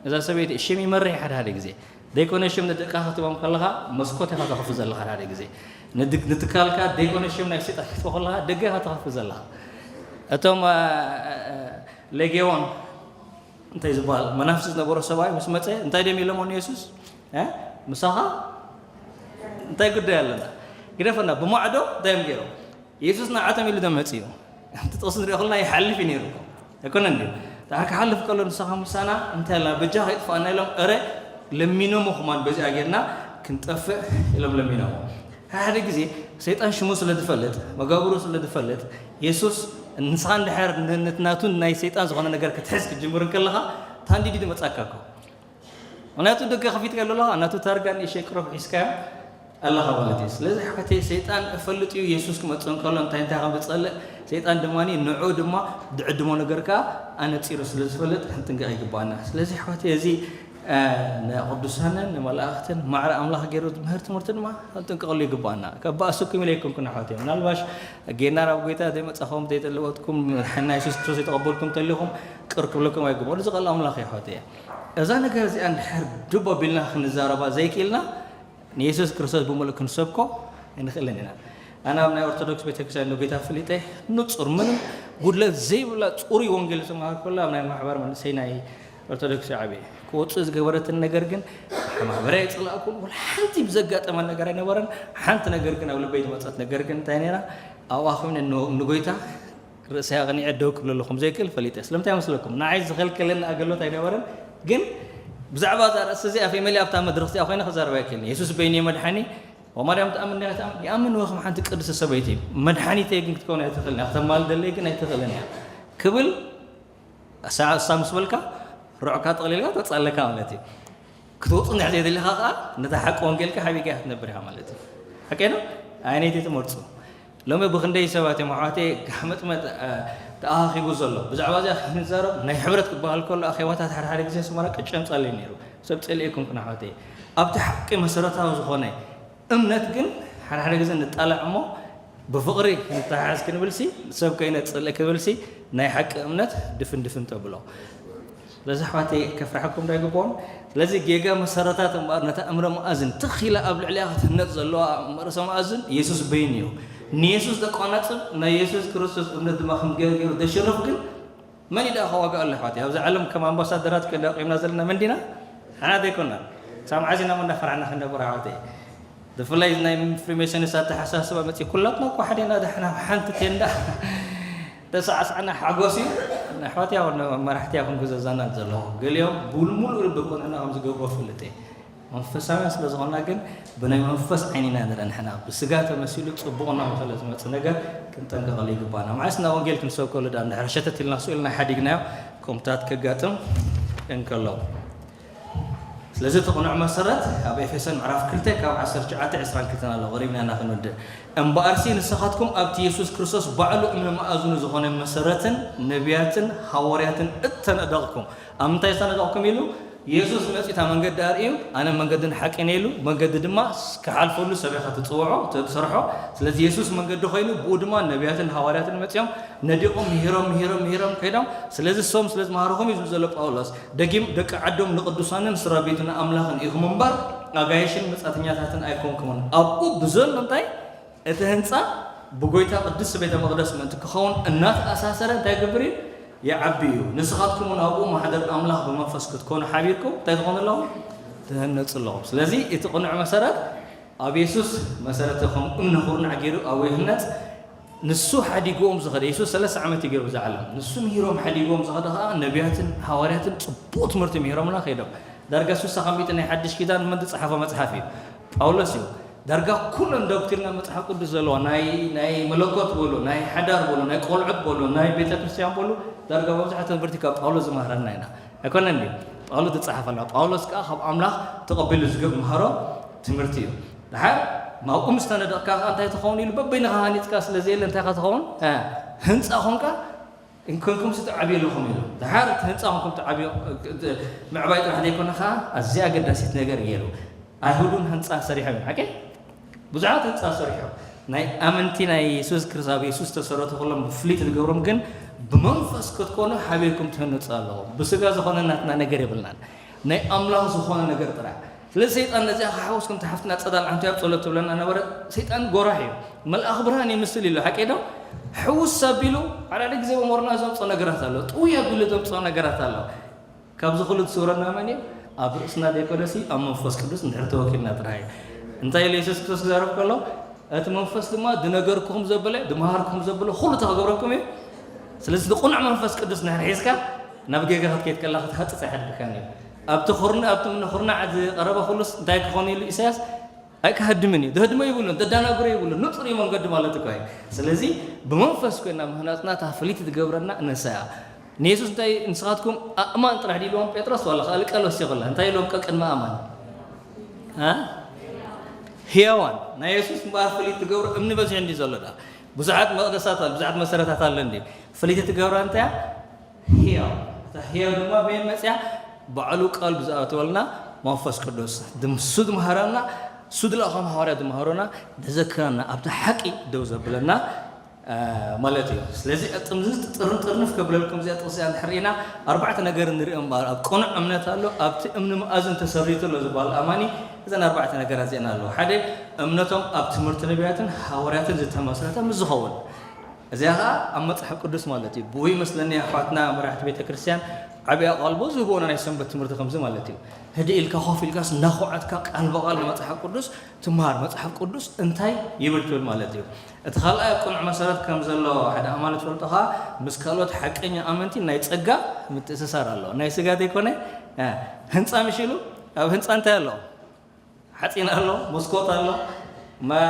እዛ ሰበይቲ ሽም ይመርሕ ሓደ ሓደ ግዜ። ዘይኮነ ሽም ንደቅኻ ክትቦም ከለኻ መስኮት ኢኻ ተኸፍት ዘለኻ ሓደ ግዜ። ንድ-፣ ንትካልካ ዘይኮነ ሽም ናይ ሰይጣን ክትቦ ከለኻ ደገ ኢኻ ተኸፍት ዘለኻ። እቶም፣ አ፣ አ፣ አ፣ ሌጌዎን እንታይ ዝበሃል መናፍስቲ ዝነበሮ ሰብኣይ ምስ መጸ እንታይ ድዮም ኢሎሞ ንየሱስ? እ? ምሳኻ እንታይ ጉዳይ ኣለና? ግደፈና፣ ብማዕዶ እንታይ እዮም ገይሮም? የሱስ ንዓቶም ኢሉ ዶ መጺኡ? እቲ ጥቕሲ ንሪኦ ከለና ይሓልፍ እዩ ነይሩ እኮ። ኣይኮነን ድዩ? ድሓር ክሓልፍ ከሎ ንስኻ ምሳና እንታይ ኣለና? በጃኻ ይጥፋኣና ኢሎም፣ እረ ለሚኖሞ ከማን በዚኣ ጌርና ክንጠፍእ ኢሎም ለሚኖሞ። ሓደ ሓደ ግዜ ሰይጣን ሽሙ ስለ ዝፈልጥ፣ መጋብሩ ስለ ዝፈልጥ፣ የሱስ ንስኻ እንድሕር ን-፣ ን-፣ ናቱን ናይ ሰይጣን ዝኾነ ነገር ክትሕዝ ክትጅምር እንከለኻ፣ ታንዲዲ ዝመጻካ እኮ። ምኽንያቱ ደገ ከፊትካ ኣለኻ፣ ናቱ ታርጋ ንእሽተይ ቅሩብ ሒዝካዮ ኣለኻ ማለት እዩ። ስለዚ ኣሕዋተይ፣ ሰይጣን እፈልጥ እዩ የሱስ ክመጽእ እንከሎ እንታይ እንታይ ከም ዝጸልእ፣ ሰይጣን ድማ ንዑ ድማ ዝዕድሞ ነገር ከኣ ኣነጺሩ ስለ ዝፈልጥ ክንጥንቀቕ ይግባኣና። ስለዚ ኣሕዋተይ፣ እዚ ንቅዱሳንን ንመላእኽትን ማዕረ ኣምላኽ ገይሩ ዝምህር ትምህርቲ ድማ ክንጥንቀቐሉ ይግባኣና። ከባእሰኩም ኢለ ኣይኮንኩን ኣሕዋተይ። ምናልባሽ ጌና ናብ ጎይታ ዘይመጻኹም፣ ዘይጠለበትኩም፣ ናይ የሱስ ክርስቶስ ዘይተቐበልኩም እንተሊኹም ቅር ክብለኩም ኣይግባእን። እዚ ቃል ኣምላኽ እዩ ኣሕዋተይ። እዛ ነገር እዚኣ እንድሕር ድብ ኣቢልና ክንዛረባ ዘይክኢልና ንየሱስ ክርስቶስ ብምሉእ ክንሰብኮ ኣይንኽእልን ኢና። ኣነ ኣብ ናይ ኦርቶዶክስ ቤተክርስትያን ንጎይታ ፈሊጠ ንጹር ምንም ጉድለት ዘይብላ ጽሩይ ወንጌል ዝተማሃርኩላ ኣብ ናይ ማሕበር መንእሰይ ናይ ኦርቶዶክስ ዓብየ ክወፅእ ዝገበረትን ነገር ግን ማሕበረይ ኣይፅላእኩን። ወላ ሓንቲ ብዘጋጠመ ነገር ኣይነበረን። ሓንቲ ነገር ግን ኣብ ልበይ ዝመፀት ነገር ግን እንታይ ነይራ? ኣብኣ ኮይነ ን- ንጎይታ ርእሰይ ኣቕኒዐ ደው ክብለሉ ከም ዘይክእል ፈሊጠ። ስለምንታይ መስለኩም? ንዓይ ዝኸልከለኒ ኣገልግሎት ኣይነበረን። ግን ብዛዕባ እዛ ርእሲ እዚኣ ፌመሊ ኣብታ መድረኽ እዚኣ ኮይነ ክዛረብ ኣይክእልን። የሱስ በይኑ እዩ መድሓኒ። ወማርያም ትኣምን ዲኻ? ትኣምን። ይኣምን ወይ ከም ሓንቲ ቅድስቲ ሰበይቲ መድሓኒተይ ግን ክትከውን ኣይትኽእልን እያ። ከተማልደለይ ግን ኣይትኽእልን እያ ክብል እሳ እሳ ምስ በልካ ርዕካ ጠቕሊልካ ተጻለካ ማለት እዩ። ክትወጽእ እንድሕር ዘይደሊኻ ከኣ ነታ ሓቂ ወንጌልካ ሓቢእካ ክትነብር ኢኻ ማለት እዩ። ሓቂ ዶ? ኣየነይቲ ትመርጹ? ሎሚ ብኽንደይ ሰባት እዮም ኣሕዋተይ ጋሕመጥመጥ ተኣኻኺቡ ዘሎ። ብዛዕባ እዚኣ ክንዛረብ ናይ ሕብረት ክበሃል ከሎ ኣኼባታት ሓደ ሓደ ግዜ ኣስመራ ቅጭ የምጻለይ ነይሩ። ሰብ ጸሊኤኩም ክን ኣሕዋተይ ኣብቲ ሓቂ መሰረታዊ ዝኾነ እምነት ግን ሓደ ሓደ ግዜ ንጣላዕ እሞ ብፍቕሪ ክንተሓሓዝ ክንብልሲ ሰብ ከይነጽልእ ክንብልሲ ናይ ሓቂ እምነት ድፍን ድፍን ተብሎ። ስለዚ ኣሕዋተይ ከፍርሓኩም ዶ ኣይግብኦን? ስለዚ ጌጋ መሰረታት እምበኣር ነታ እምረ መኣዝን ትኺላ ኣብ ልዕሊኣ ክትህነጽ ዘለዋ እምርሰ መኣዝን የሱስ በይን እዩ። ንየሱስ ዘቋናጽብ ናይ የሱስ ክርስቶስ እምነት ድማ ከም ጌጋ ገይሩ ዘሸርፍ ግን መን እዩ ደኣ ከዋግኣሉ ኣሕዋተይ? ኣብዛ ዓለም ከም ኣምባሳደራት ከዳቂምና ዘለና መን ዲና? ንሕና ዘይኮና። ክሳብ መዓዝ ኢና እንዳፈራሕና ክንነብር ኣሕዋተይ? ብፍላይ ናይ ፍሪሜሰንስ ኣተሓሳስባ መፅእ ኩላትና እኮ ሓደ ኢና ዳሕና ኣብ ሓንቲ ቴንዳ ተሳዕሳዕና ሓጎስ እዩ። ኣሕዋት ያው መራሕቲ ያው ክንግዘዛና ዘለዎ ገሊኦም ብሙሉእ ልቢ ቅንዕና ከም ዝገብሮ ፈልጥ እየ። መንፈሳውያን ስለ ዝኾንና ግን ብናይ መንፈስ ዓይኒ ኢና ንርኢ ንሕና። ብስጋ ተመሲሉ ጽቡቕ እናመሰለ ዝመጽእ ነገር ክንጠንቀቐሉ ይግባና። መዓስ ናብ ወንጌል ክንሰብከሉ ደኣ እንድሕር ሸተት ኢልና ስኡ ኢልና ሓዲግናዮ ከምታት ከጋጥም እንከሎ። ስለዚ እቲ ቅኑዕ መሰረት ኣብ ኤፌሶን ምዕራፍ ክልተ ካብ ዓሰርተ ትሽዓተ ዕስራን ክልተን ኣሎ። ቀሪብና ኢና ክንወድእ። እምበኣርሲ ንስኻትኩም ኣብቲ የሱስ ክርስቶስ ባዕሉ እምኒ መኣዝኑ ዝኾነ መሰረትን ነቢያትን ሃዋርያትን እተነደቕኩም። ኣብ ምንታይ ዝተነደቕኩም ኢሉ? የሱስ መጺኡ እታ መንገዲ ኣርእዩ፣ ኣነ መንገድን ሓቅን እየ ኢሉ፣ መንገዲ ድማ ክሓልፈሉ ሰብ ኢኻ ትጽውዖ፣ ትሰርሖ። ስለዚ የሱስ መንገዲ ኮይኑ፣ ብኡ ድማ ነቢያትን ሃዋርያትን መጺኦም ነዲቖም፣ ምሂሮም፣ ምሂሮም፣ ምሂሮም ከይዶም። ስለዚ እሶም ስለ ዝመሃርኹም እዩ ዝብል ዘሎ ጳውሎስ። ደጊም ደቂ ዓዶም ንቅዱሳንን ስድራ ቤቱ ንኣምላኽን ኢኹም እምበር ኣጋይሽን መጻተኛታትን ኣይኮንኩምን። ኣብኡ ብዘሎ እንታይ እቲ ህንጻ ብጎይታ ቅድስቲ ቤተ መቕደስ ምእንቲ ክኸውን እናተኣሳሰረ እንታይ ይገብር እዩ? ይዓቢ እዩ። ንስኻትኩም እውን ኣብኡ ማሕደር ኣምላኽ ብመንፈስ ክትኮኑ ሓቢርኩም እንታይ ትኾኑ ኣለኹም? ትህነጹ ኣለኹም። ስለዚ እቲ ቅኑዕ መሰረት ኣብ የሱስ መሰረት ከም እምኒ ኩርናዕ ገይሩ ኣብኡ ይህነጽ። ንሱ ሓዲግዎም ዝኸደ፣ የሱስ ሰለስተ ዓመት እዩ ገይሩ ብዛ ዓለም። ንሱ ምሂሮም ሓዲግዎም ዝኸደ ከኣ ነቢያትን ሃዋርያትን ጽቡቕ ትምህርቲ ምሂሮምና ከይዶም። ዳርጋ ስሳ ካብ ሚእቲ ናይ ሓድሽ ኪዳን መን ዝጸሓፎ መጽሓፍ እዩ? ጳውሎስ እዩ። ዳርጋ ኩለን ዶክትሪና መጽሓፍ ቅዱስ ዘለዋ ናይ ናይ መለኮት በሉ፣ ናይ ሓዳር በሉ፣ ናይ ቆልዑት በሉ፣ ናይ ቤተ ክርስቲያን በሉ፣ ዳርጋ መብዛሕትኡ ትምህርቲ ካብ ጳውሎስ ዝመሃረና ኢና። ኣይኮነን ድዩ? ጳውሎስ ዝጸሓፈ ኣለዋ። ጳውሎስ ከኣ ካብ ኣምላኽ ተቐቢሉ ዝገብ መሃሮ ትምህርቲ እዩ። ድሓር ናብኡ ምስ ተነደቕካ ከኣ እንታይ ትኸውን ኢሉ በበይንኻ ሃኒጽካ ስለ ዘየለ እንታይ ኢኻ ትኸውን? እ፣ ህንጻ ኾንካ እንኮንኩም ስ ትዓብዩ ኣለኹም ኢሉ። ድሓር እቲ ህንጻ ኾንኩም ትዓብዩ፣ ምዕባይ ጥራሕ ዘይኮነ ከኣ ኣዝያ ኣገዳሲት ነገር ገይሩ። ኣይሁድ እውን ህንጻ ሰሪሖም እዮም። ሓቂ? ብዙሓት ህንጻ ሰሪሖም። ናይ ኣመንቲ ናይ የሱስ ክርስቶስ፣ ኣብ የሱስ ዝተሰረቱ ኩሎም ብፍልይቲ ዝገብሮም ግን ብመንፈስ ክትኮኑ ሓቢርኩም ትህነጹ ኣለኹም። ብስጋ ዝኾነ ናትና ነገር የብልናን። ናይ ኣምላኽ ዝኾነ ነገር ጥራሕ። ስለዚ ሰይጣን ነዚኣ ክሓውስ ከምቲ ሓፍትና ጸዳል ዓንቱ ኣብ ጸሎት ትብለና ነበረት። ሰይጣን ጎራሕ እዩ። መልኣኽ ብርሃን ይምስል ኢሉ። ሓቂ ዶ? ሕውስ ኣቢሉ ሓደ ሓደ ግዜ በሞርና ዘምጾ ነገራት ኣሎ። ጥውይ ኣቢሉ ዘምጾ ነገራት ኣሎ። ካብዚ ኩሉ ዝስውረና መን እዩ? ኣብ ርእስና ዘይኮነሲ ኣብ መንፈስ ቅዱስ እንድሕር ተወኪልና ጥራይ እዩ። እንታይ ኢሉ የሱስ ክርስቶስ ክዛረብ ከሎ? እቲ መንፈስ ድማ ዝነገርኩኹም ዘበለ፣ ዝመሃርኩኹም ዘበለ ኩሉ እንታይ ክገብረኩም እዩ? ስለዚ እቲ ቅኑዕ መንፈስ ቅዱስ እንድሕር ሒዝካ ናብ ጌጋ ክትከይድ ከላ ክትሃጽጽ ኣይሓድግካን እዩ። ኣብቲ ኩርና-፣ ኣብቲ እምኒ ኩርናዕ ዝቐረበ ኩሉስ እንታይ ክኾን ኢሉ ኢሳያስ? ኣይክሃድምን እዩ። ዘህድሞ ይብሉን፣ ዘዳናግሮ ይብሉን። ንጹር እዩ መንገዱ ማለት እኮ እዩ። ስለዚ ብመንፈስ ኮይና ምህናጽና እታ ፍልይቲ ትገብረና ንሳ እያ። ንየሱስ እንታይ ንስኻትኩም ኣእማን ጥራሕ ድዩ ኢልዎም ጴጥሮስ ዋላ ካልእ ቃል ወሲኹላ? እንታይ ኢልዎም ቀ-፣ ቅድሚ ኣእማን? እ? ህያዋን። ናይ የሱስ እምበኣር ፍልይቲ ትገብሮ እምኒ በዚሑ እንድዩ ዘሎ ደኣ። ብዙሓት መቕደሳት ኣሎ፣ ብዙሓት መሰረታት ኣሎ እንድዩ። ፍልይቲ ትገብራ እንታይ እያ? ህያው። እታ ህያው ድማ በየን መጽያ? ባዕሉ ቃል ብዝኣተወልና መንፈስ ቅዱስ ድምሱ ድምሃረና፣ እሱ ድለኣኾም ሃዋርያ ድምሃሮና፣ ደዘክረና፣ ኣብቲ ሓቂ ደው ዘብለና፣ እ፣ ማለት እዩ። ስለዚ፣ ጥምዝዝ ጥርን ጥርንፍ ከብለልኩም እዚኣ ጥቕሲ እንድሕር ኢና፣ ኣርባዕተ ነገር ንርኢ እምበኣር፣ ኣብ ቅኑዕ እምነት ኣሎ፣ ኣብቲ እምኒ መኣዝን ተሰሪቱ ኣሎ ዝበሃል ኣማኒ፣ እዘን ኣርባዕተ ነገራት እዚኣን ኣለዎ። ሓደ፣ እምነቶም ኣብ ትምህርቲ ነቢያትን ሃዋርያትን ዝተመስረተ ምስ ዝኸውን፣ እዚኣ ኸዓ ኣብ መጽሓፍ ቅዱስ ማለት እዩ። ብኡ ይመስለኒ ኣሕዋትና መራሕቲ ቤተ ክርስቲያን ዓብይ ኣቓልቦ ዝህብዎ ናይ ሰንበት ትምህርቲ ከምዚ ማለት እዩ። ህድእ ኢልካ ኮፍ ኢልካስ እናኾዓትካ ቃል ብቓል ንመጽሓፍ ቅዱስ ትምሃር። መጽሓፍ ቅዱስ እንታይ ይብል ትብል ማለት እዩ። እቲ ካልኣይ ኣብ ቅኑዕ መሰረት ከም ዘሎ ሓደ ኣማኒ ትፈልጦ ኸዓ ምስ ካልኦት ሓቀኛ ኣመንቲ ናይ ጸጋ ምትእስሳር ኣሎ። ናይ ስጋ ዘይኮነ፣ እ፣ ህንጻ ምሽ ኢሉ ኣብ ህንጻ እንታይ ኣሎ? ሓፂን ኣሎ፣ መስኮት ኣሎ፣ መ-፣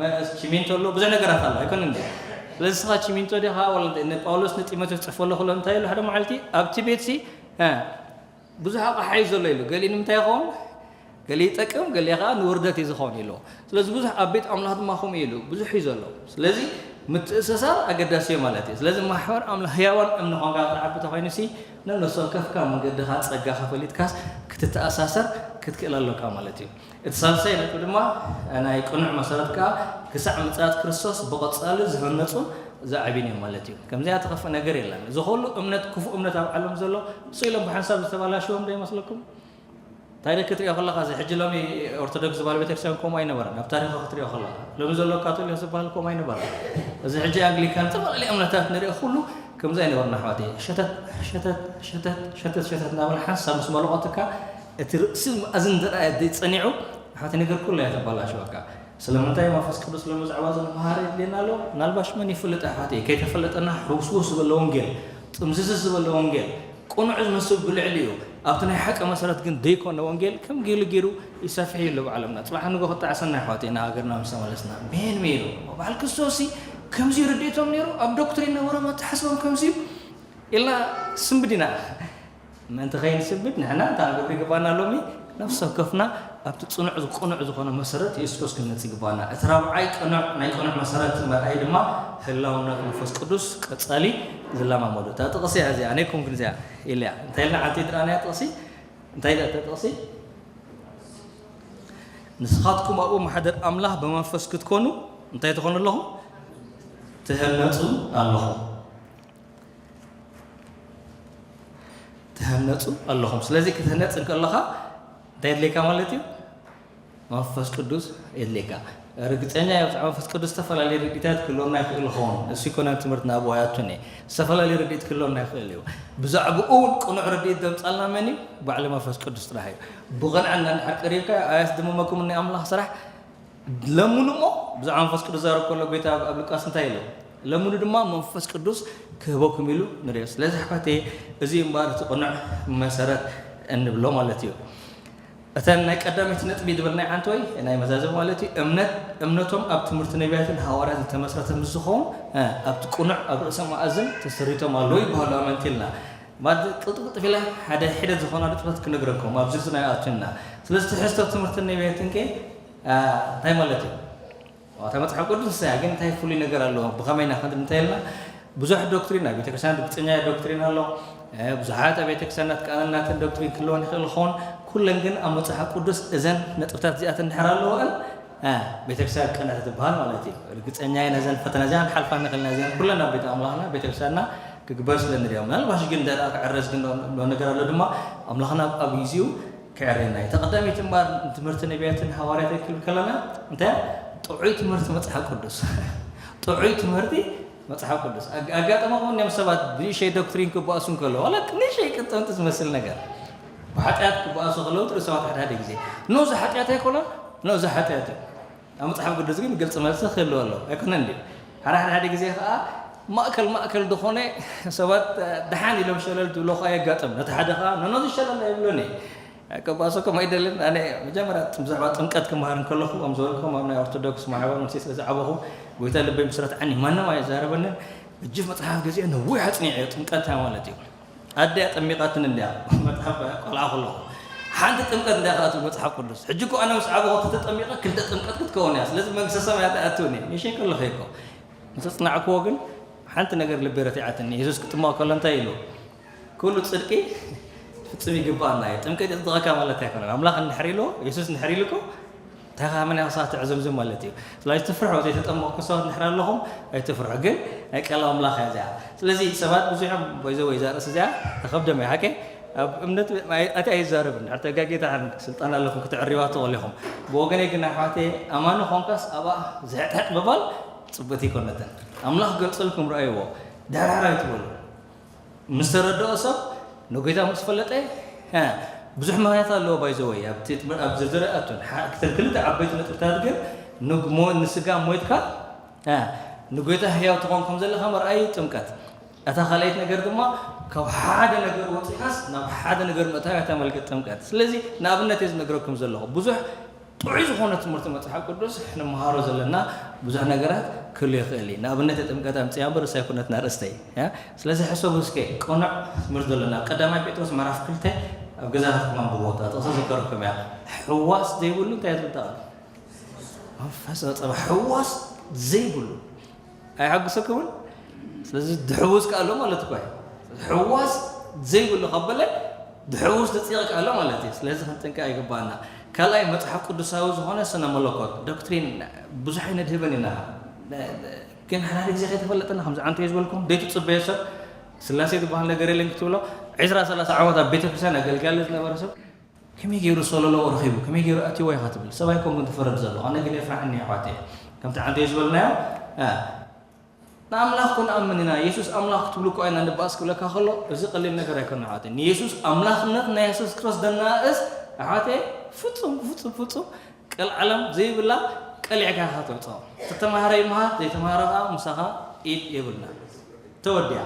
መ-፣ ቺሚንቶ ኣሎ፣ ብዙሕ ነገራት ኣሎ፣ ኣይኮነን ድዩ? ስለዚ ንስኻ ቺሚንቶ ዲኻ? ወላ ንጳውሎስ ንጢሞቴዎስ ጽሕፈሉ ከሎ እንታይ ኢሉ ሓደ መዓልቲ? ኣብቲ ቤትሲ፣ እ፣ ብዙሕ ኣቕሓ እዩ ዘሎ ኢሉ። ገሊኡ ንምንታይ ይኸውን? ገሊኡ ይጠቅም፣ ገሊኡ ኸዓ ንውርደት እዩ ዝኸውን ኢሉ። ስለዚ ብዙሕ ኣብ ቤት ኣምላኽ ድማ ከምኡ ኢሉ፣ ብዙሕ እዩ ዘሎ። ስለዚ ምትእስሳር ኣገዳሲ እዩ ማለት እዩ። ስለዚ ማሕበር ኣምላኽ ህያዋን እምኒ ኾንካ ክትዓቢ ተኾይኑሲ፣ ነብሰ ወከፍካ መንገድኻ ጸጋኻ ፈሊጥካስ ክትተኣሳሰር ክትክእል ኣለካ ማለት እዩ። እቲ ሳልሳይ ነጥቢ ድማ ናይ ቅኑዕ መሰረት ከኣ ክሳዕ ምጽኣት ክርስቶስ ብቐጻሊ ዝህነጹን ዝዓብዩን እዮም ማለት እዩ። ከምዚኣ ትኸፍእ ነገር የለን። እዚ ኹሉ እምነት፣ ክፉእ እምነት ኣብ ዓለም ዘሎ ስቕ ኢሎም ብሓንሳብ ዝተባላሸዎም ዶ ይመስለኩም? ታሪኽ ክትሪኦ ከለኻ፣ እዚ ሕጂ ሎሚ ኦርቶዶክስ ዝበሃል ቤተክርስትያን ከምኡ ኣይነበረን። ኣብ ታሪኹ ክትሪኦ ከለኻ፣ ሎሚ ዘሎ ካቶሊክ ዝበሃል ከምኡ ኣይነበረን። እዚ ሕጂ ኣንግሊካን ዝተፈላለዩ እምነታት ንሪኦ ኩሉ ከምዚ ኣይነበረን ኣሕዋተይ። ሸተት፣ ሸተት፣ ሸተት፣ ሸተት፣ ሸተት እናበለ ሓንሳብ ምስ መለቖትካ፣ እቲ ርእሲ መኣዝን እንተ ደኣ ጸኒዑ፣ ኣሕዋተይ፣ ነገር ኩሉ እያ ተባላሽወካ። ስለምንታይ መንፈስ ቅዱስ ሎሚ ብዛዕባ እዚ ንመሃር የድልየና ኣሎ? ምናልባሽ መን ይፍልጥ ኣሕዋተይ? ከይተፈለጠና ሕውስውስ ዝበለ ወንጌል፣ ጥምዝዝዝ ዝበለ ወንጌል፣ ቅኑዕ ዝመስል ብልዕሊኡ፣ ኣብቲ ናይ ሓቂ መሰረት ግን ደይኮነ ወንጌል ከም ጊሉ ጊሩ ይሰፍሕ እዩ ኣሎ ብዓለምና። ጽባሕ ንግሆ ክጣዕሰና ኣሕዋተይ፣ ንሃገርና ምስ ተመለስና። መን መይሩ? በዓል ክርስቶስሲ ከምዚ እዩ ርድኢቶም ነይሩ? ኣብ ዶክትሪን ነበሮም ኣተሓስቦም ከምዚ እዩ? ኢልና ስንብድ ኢና። ምእንቲ ከይንስንብድ ንሕና እንታይ ክንገብር ይግባና? ሎሚ ነፍሲ ወከፍና ኣብቲ ጽኑዕ፣ ቅኑዕ ዝኾነ መሰረት የሱስ ክርስቶስ ክንመጽእ ይግባና። እቲ ራብዓይ ቅኑዕ፣ ናይ ቅኑዕ መሰረት መርኣይ ድማ ህላውነት መንፈስ ቅዱስ ቀጻሊ ዝለማመዱ። እታ ጥቕሲ እያ እዚኣ፣ ኣነ ኣይኮንኩን እዚኣ ኢለያ። እንታይ ኢልና ዓንተይቲ ረኣናያ ጥቕሲ? እንታይ ኢላ እታ ጥቕሲ? ንስኻትኩም ኣብኡ ማሕደር ኣምላኽ ብመንፈስ ክትኮኑ እንታይ ትኾኑ ኣለኹም? ትህነጹ ኣለኹም። ትህነጹ ኣለኹም። ስለዚ ክትህነጽ እንከለኻ እንታይ የድልየካ ማለት እዩ? መንፈስ ቅዱስ የድልየካ። ርግጸኛ እየ፣ ብዛዕባ መንፈስ ቅዱስ ዝተፈላለዩ ርድኢታት ክህልወና ይኽእል ይኸውን። እሱ ይኮነን ትምህርትና ኣብኡ ኣይኣቱን እየ። ዝተፈላለዩ ርድኢት ክህልወና ይኽእል እዩ። ብዛዕባኡ እውን ቅኑዕ ርድኢት ዘምጻልና መን እዩ? ባዕሉ መንፈስ ቅዱስ ጥራሕ እዩ። ብቕንዕና እንድሕር ቀሪብካ፣ ኣያስደምመኩምኒ ኣምላኽ ስራሕ ለምኑ እሞ፣ ብዛዕባ መንፈስ ቅዱስ ዛረብ ከሎ ጐይታ ኣብ፣ ኣብ ሉቃስ እንታይ ኢሉ? ለምኑ ድማ መንፈስ ቅዱስ ክህበኩም ኢሉ ንሪኦ። ስለዚ ኣሕዋተይ፣ እዚ እምበኣር እቲ ቅኑዕ መሰረት እንብሎ ማለት እዩ። እተን ናይ ቀዳመይቲ ነጥቢ ዝበልናይ ዓንተወይ ናይ መዛዘሚ ማለት እዩ። እምነት፣ እምነቶም ኣብ ትምህርቲ ነቢያትን ሃዋርያትን ዝተመስረተ ምስ ዝኸውን፣ እ፣ ኣብቲ ቅኑዕ ኣብ ርእሰ መኣዝን ተሰሪቶም ኣለዉ ይበሃሉ ኣመንቲ ኢልና። ማለት ቅልጥፍ ቅልጥፍ ኢለ ሓደ ሒደት ዝኾና ነጥብታት ክነግረኩም፣ ኣብ ዝርዝር ኣይኣቱን ኢና። ስለዚ ትሕዝቶ ትምህርቲ ነቢያትን ከ፣ እ፣ እንታይ ማለት እዩ? እታ መጽሓፍ ቅዱስ ንሳ እያ፣ ግን እንታይ ፍሉይ ነገር ኣለዎ? ብኸመይ ኢና ክንብል እንተኢልና፣ ብዙሕ ዶክትሪን ናይ ቤተክርስትያን ርግጸኛ ዶክትሪን ኣሎ። እ፣ ብዙሓት ኣብ ቤተክርስትያናት ከኣ ናተን ዶክትሪን ክህልወን ይኽእል ይኸውን። ኩለን ግን ኣብ መጽሓፍ ቅዱስ እዘን ነጥብታት እዚኣተን እንድሕር ኣለወን፣ እ፣ ቤተክርስትያን ቅንዕቲ ትበሃል ማለት እዩ። ርግጸኛ እየ ነዘን ፈተና እዚኣን ሓልፋ ንኽእል ኢና። እዚኣን ኩለን ኣብ ቤት ኣምላኽና ቤተክርስትያንና ክግበር ስለ ንሪኦ። ምናልባሽ ግን እንተ ደኣ ክዕረዝ ግን ሎ ነገር ኣሎ ድማ፣ ኣምላኽና ኣብ ግዚኡ ክዕርየና እዩ። እታ ቀዳመይቲ እምበኣር ንትምህርቲ ነቢያትን ሃዋርያትን ክንብል ከለና፣ እንታይ እያ? ጥዑይ ትምህርቲ መጽሓፍ ቅዱስ። ጥዑይ ትምህርቲ መጽሓፍ ቅዱስ። ኣጋ-፣ ኣጋጠመኹም እንድዮም ሰባት ብንእሸይ ዶክትሪን ክበኣሱ እንከለዉ፣ ዋላ ንእሸይ ቅጥምቲ ዝመስል ነገር። ብሓጢኣት ክበኣሱ ከለዉ ትርኢ ሰባት ሓደ ሓደ ግዜ። ኖ፣ እዚ ሓጢኣት ኣይኮነን፣ ኖ፣ እዚ ሓጢኣት እዩ። ኣብ መጽሓፍ ቅዱስ ግን ግልጺ መልሲ ክህልዎ ኣለዎ። ኣይኮነን ድዩ? ሓደ ሓደ ሓደ ግዜ ከኣ ማእከል ማእከል ዝኾነ ሰባት ደሓን ኢሎም ሸለል ዝብሎ ከኣ የጋጥም። ነቲ ሓደ ከኣ ኖ፣ ኖ፣ እዚ ሸለል ኣይብሎን እዩ። ክበኣሰኩም ኣይደልን። ኣነ መጀመርያ ብዛዕባ ጥምቀት ክመሃር እንከለኹ፣ ከም ዝበልኩም፣ ኣብ ናይ ኦርቶዶክስ ማሕበር መሲለ ስለ ዝዓበኹ፣ ጎይታ ልበይ ምስ ረትዓኒ ማንም ኣይዛረበንን። እጅፍ መጽሓፍ ገዚአ ነዊሕ ኣጽኒዐዮ፣ ጥምቀት እንታይ ማለት እዩ? ኣደይ ኣጠሚቓትኒ እንድያ፣ መጽሓፍ ቆልዓ ከለኹ። ሓንቲ ጥምቀት እንድያ ከኣ ትብል መጽሓፍ ቅዱስ። ሕጂ እኮ ኣነ ምስ ዓበኹ ተተጠሚቐ ክልተ ጥምቀት ክትከውን እያ። ስለዚ መንግስተ ሰማያት ኣይኣትውን እየ። ንእሽተይ ከለኹ እየ እኮ። ምስ ኣጽናዕክዎ ግን ሓንቲ ነገር ልበይ ረቲዓትኒ። የሱስ ክጥመቕ ከሎ እንታይ ኢሉ? ኩሉ ጽድቂ ፍጹም ይግባኣና እዩ። ጥምቀት የጽድቐካ ማለት ኣይኮነን። ኣምላኽ እንድሕር ኢልዎ፣ የሱስ እንድሕር ኢሉኩም፣ እንታይ ከኣ መን ያኽሳ ትዕዘምዝም ማለት እዩ። ስለዚ ትፍርሑ፣ ዘይተጠመቕኩ ሰባት እንድሕር ኣለኹም፣ ኣይትፍርሑ። ግን ናይ ቃል ኣምላኽ እያ እዚኣ። ስለዚ ሰባት ብዙሕ እዮም፣ by the way፣ እዛ ርእሲ እዚኣ ተኸብደም እያ፣ ሓቂ? ኣብ እምነት ኣይ-፣ ኣቲ ኣይዛረብን። እንድሕር ተጋጌታ ሓን ስልጣን ኣለኩም፣ ክትዕርይዋ ትኽእሉ ኢኹም። ብወገነይ ግን ኣሕዋተይ፣ ኣማኒ ኾንካስ ኣብኣ ዝሕጥሕጥ ምባል ጽቡቕቲ ኣይኮነትን። ኣምላኽ ገልጸልኩም፣ ረኣይዎ። ዳሕራር ኣይትበሉ። ምስ ተረድኦ ሰብ ንጎይታ ምስ ፈለጠ፣ እ፣ ብዙሕ ምኽንያት ኣለዎ። By the way፣ ኣብቲ ትምህር-፣ ኣብ ዝርዝር ኣይኣቱን። ሓ-፣ ክልተ ዓበይቲ ነጥብታት ግን፣ ንግ-፣ ሞ-፣ ንስጋ ሞይትካ፣ እ፣ ንጎይታ ህያው ትኾን ከም ዘለኻ መርኣይ ጥምቀት። እታ ካልኣይቲ ነገር ድማ፣ ካብ ሓደ ነገር ወጺኻስ ናብ ሓደ ነገር ምእታው እያ እታ መልክዕ ጥምቀት። ስለዚ ንኣብነት እየ ዝነግረኩም ዘለኹ። ብዙሕ ጥዑይ ዝኾነ ትምህርቲ መጽሓፍ ቅዱስ ንመሃሮ ዘለና ብዙሕ ነገራት ክህሉ ይኽእል እዩ። ንኣብነት ጥምቀት ኣምጽያ እምበር እሳ ኣይኮነትን ኣርእስተይ፣ ያ? ስለዚ ሕሰቡ እስከ፣ ቅኑዕ ትምህርቲ ዘለና ኣብ ቀዳማይ ጴጥሮስ ምዕራፍ ክልተ ኣብ ገዛታትኩም ኣንብብዎ፣ እታ ጥቕሲ ዝከረኩም እያ። ሕዋስ ዘይብሉ እንታይ ትብል እታ ቃል? መንፈስ ጸባ ሕዋስ ዘይብሉ ኣይሓግሰኩምን። ስለዚ ድሕውስ ከ ኣሎ ማለት እኮ እዩ። ሕዋስ ዘይብሉ ካብ በለ ድሕውስ ድጺቕ ከ ኣሎ ማለት እዩ። ስለዚ ክንጥንቀቕ ይግባኣና። ካልኣይ መጽሓፍ ቅዱሳዊ ዝኾነ ስነ መለኮት ዶክትሪን ብዙሕ ኣይነድህብን ኢና። ግን ሓደ ግዜ ከይተፈለጠና ከምዚ ዓንቶ እዩ ዝበልኩም ደይትጽበዮ ሰብ ስላሴ ዝበሃል ነገር የለን ክትብሎ ዕስራ ሰላሳ ዓመት ኣብ ቤተክርስትያን ኣገልጋሊ ዝነበረ ሰብ ከመይ ገይሩ ሰለሎ ረኺቡ? ከመይ ገይሩ ኣትይዎ ኢኻ ትብል? ሰብ ኣይኮንኩን ትፈርድ ዘለኹ። ኣነ ግን የፍርሓኒ ኣሕዋተይ። ከምቲ ዓንተይ ዝበልናዮ፣ እ፣ ንኣምላኽ እኮ ንኣምን ኢና፣ የሱስ ኣምላኽ ክትብሉ እኮ ኢና ንበኣስ ክብለካ ከሎ፣ እዚ ቀሊል ነገር ኣይኮነን ኣሕዋተይ። ንየሱስ ኣምላኽነት ናይ የሱስ ክርስቶስ ደናእስ ኣሕዋተይ፣ ፍጹም፣ ፍጹም፣ ፍጹም ቀልዓለም ዘይብላ ቀሊዕካ ኢኻ ተውጽኦ። ተተማሃረ ይምሃር፣ ዘይተማሃረ ከኣ ምሳኻ ኢድ የብልና። ተወዲኣ።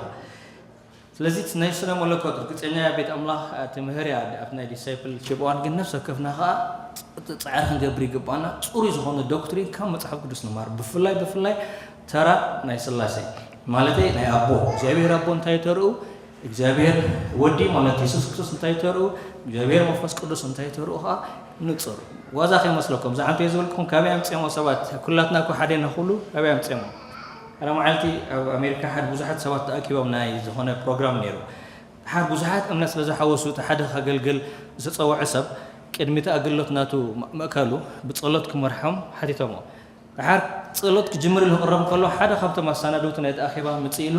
ስለዚ እቲ ናይ ስነ መለኮት ርግጸኛ ቤት ኣምላኽ፣ እ፣ ትምህር እያ ኣብቲ ናይ ዲሳይፕል ሺፕ እዋን፣ ግን ነፍሲ ወከፍና ከኣ ጸ-፣ ጸ-፣ ጻዕሪ ክንገብር ይግባና። ጽሩይ ዝኾነ ዶክትሪን ካብ መጽሓፍ ቅዱስ ንማር። ብፍላይ፣ ብፍላይ ተራ ናይ ስላሴ። ማለተይ ናይ ኣቦ፣ እግዚኣብሔር ኣቦ እንታይ ተርኡ፣ እግዚኣብሔር ወዲ ማለት የሱስ ክርስቶስ እንታይ ተርኡ፣ እግዚኣብሔር መንፈስ ቅዱስ እንታይ ተርኡ ከኣ ንጹር። ዋዛ ከይመስለኩም፣ እዛ ዓንተይ ዝበልኩም ካበይ ኣምጺኦሞ ሰባት? ኩላትና እኮ ሓደ ኢና ክብሉ ካበይ ኣምጺኦሞ? ሓደ መዓልቲ ኣብ ኣሜሪካ ሓደ ብዙሓት ሰባት ተኣኪቦም ናይ ዝኾነ ፕሮግራም ነይሩ። ድሓር ብዙሓት እምነት ስለ ዝሓወሱ፣ እቲ ሓደ ከገልግል ዝተጸውዐ ሰብ ቅድሚ እቲ ኣገልግሎት ናቱ መ-፣ መእከሉ ብጸሎት ክመርሖም ሓቲቶሞ። ድሓር ጸሎት ክጅምር ኢሉ ክቕረብ ከሎ፣ ሓደ ካብቶም ኣሰናደውቲ ናይቲ ኣኼባ ምጽእ ኢሉ፣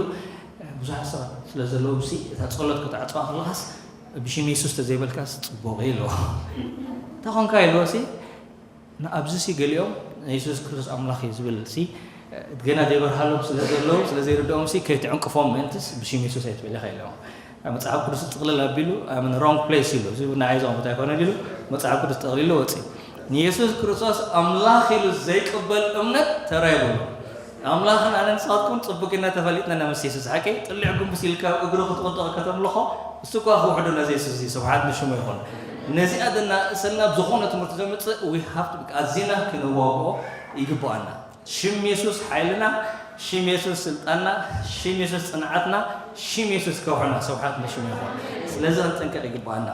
ብዙሓት ሰባት ስለ ዘለዉ፣ ብሲ እታ ጸሎት ክትዓጽዋ ከለኻስ ብሽም የሱስ ተዘይበልካስ ጽቡቕ እዩ ኢልዎ። እንታይ ኾንካ ኢልዎ ሲ፣ ንኣብዚ ሲ ገሊኦም የሱስ ክርስቶስ ኣምላኽ እዩ ዝብል ሲ፣ ገና ዘይበርሃሎም ስለ ዘለዉ፣ ስለ ዘይርድኦም ሲ፣ ከይትዕንቅፎም ምእንትስ ብሽም የሱስ ኣይትበል ኢኻ ኢልዎም። መጽሓፍ ቅዱስ ጥቕልል ኣቢሉ፣ I'm in wrong place ኢሉ፣ እዚ ንዓይ ዘቕምጥ ኣይኮነን ኢሉ፣ መጽሓፍ ቅዱስ ጠቕሊሉ ወጺኡ። ንየሱስ ክርስቶስ ኣምላኽ ኢሉ ዘይቅበል እምነት ተራ የብሉ። ኣምላኽን ኣነን ንስኻትኩም ጽቡቅ ጌርና ተፈሊጥና ኢና ምስ የሱስ። ሓቀይ ጥሊዕ ጉንብስ ኢልካ ኣብ እግሩ ክትወድቕ ከተምልኾ፣ እሱ እኳ ክውሕዶ ነዚ የሱስ እዚ፣ ስብሓት ንሽሙ ይኹን። ነዚኣ ደናእሰልና ብዝኾነ ትምህርቲ ዘምጽእ፣ we have to፣ ኣዚና ክንዋግኦ ይግብኣና። ሽም የሱስ ሓይልና፣ ሽም የሱስ ስልጣንና፣ ሽም የሱስ ጽንዓትና፣ ሽም የሱስ ከውሕና፣ ስብሓት ንሽሙ ይኹን። ስለዚ ክንጥንቀቕ ይግብኣና።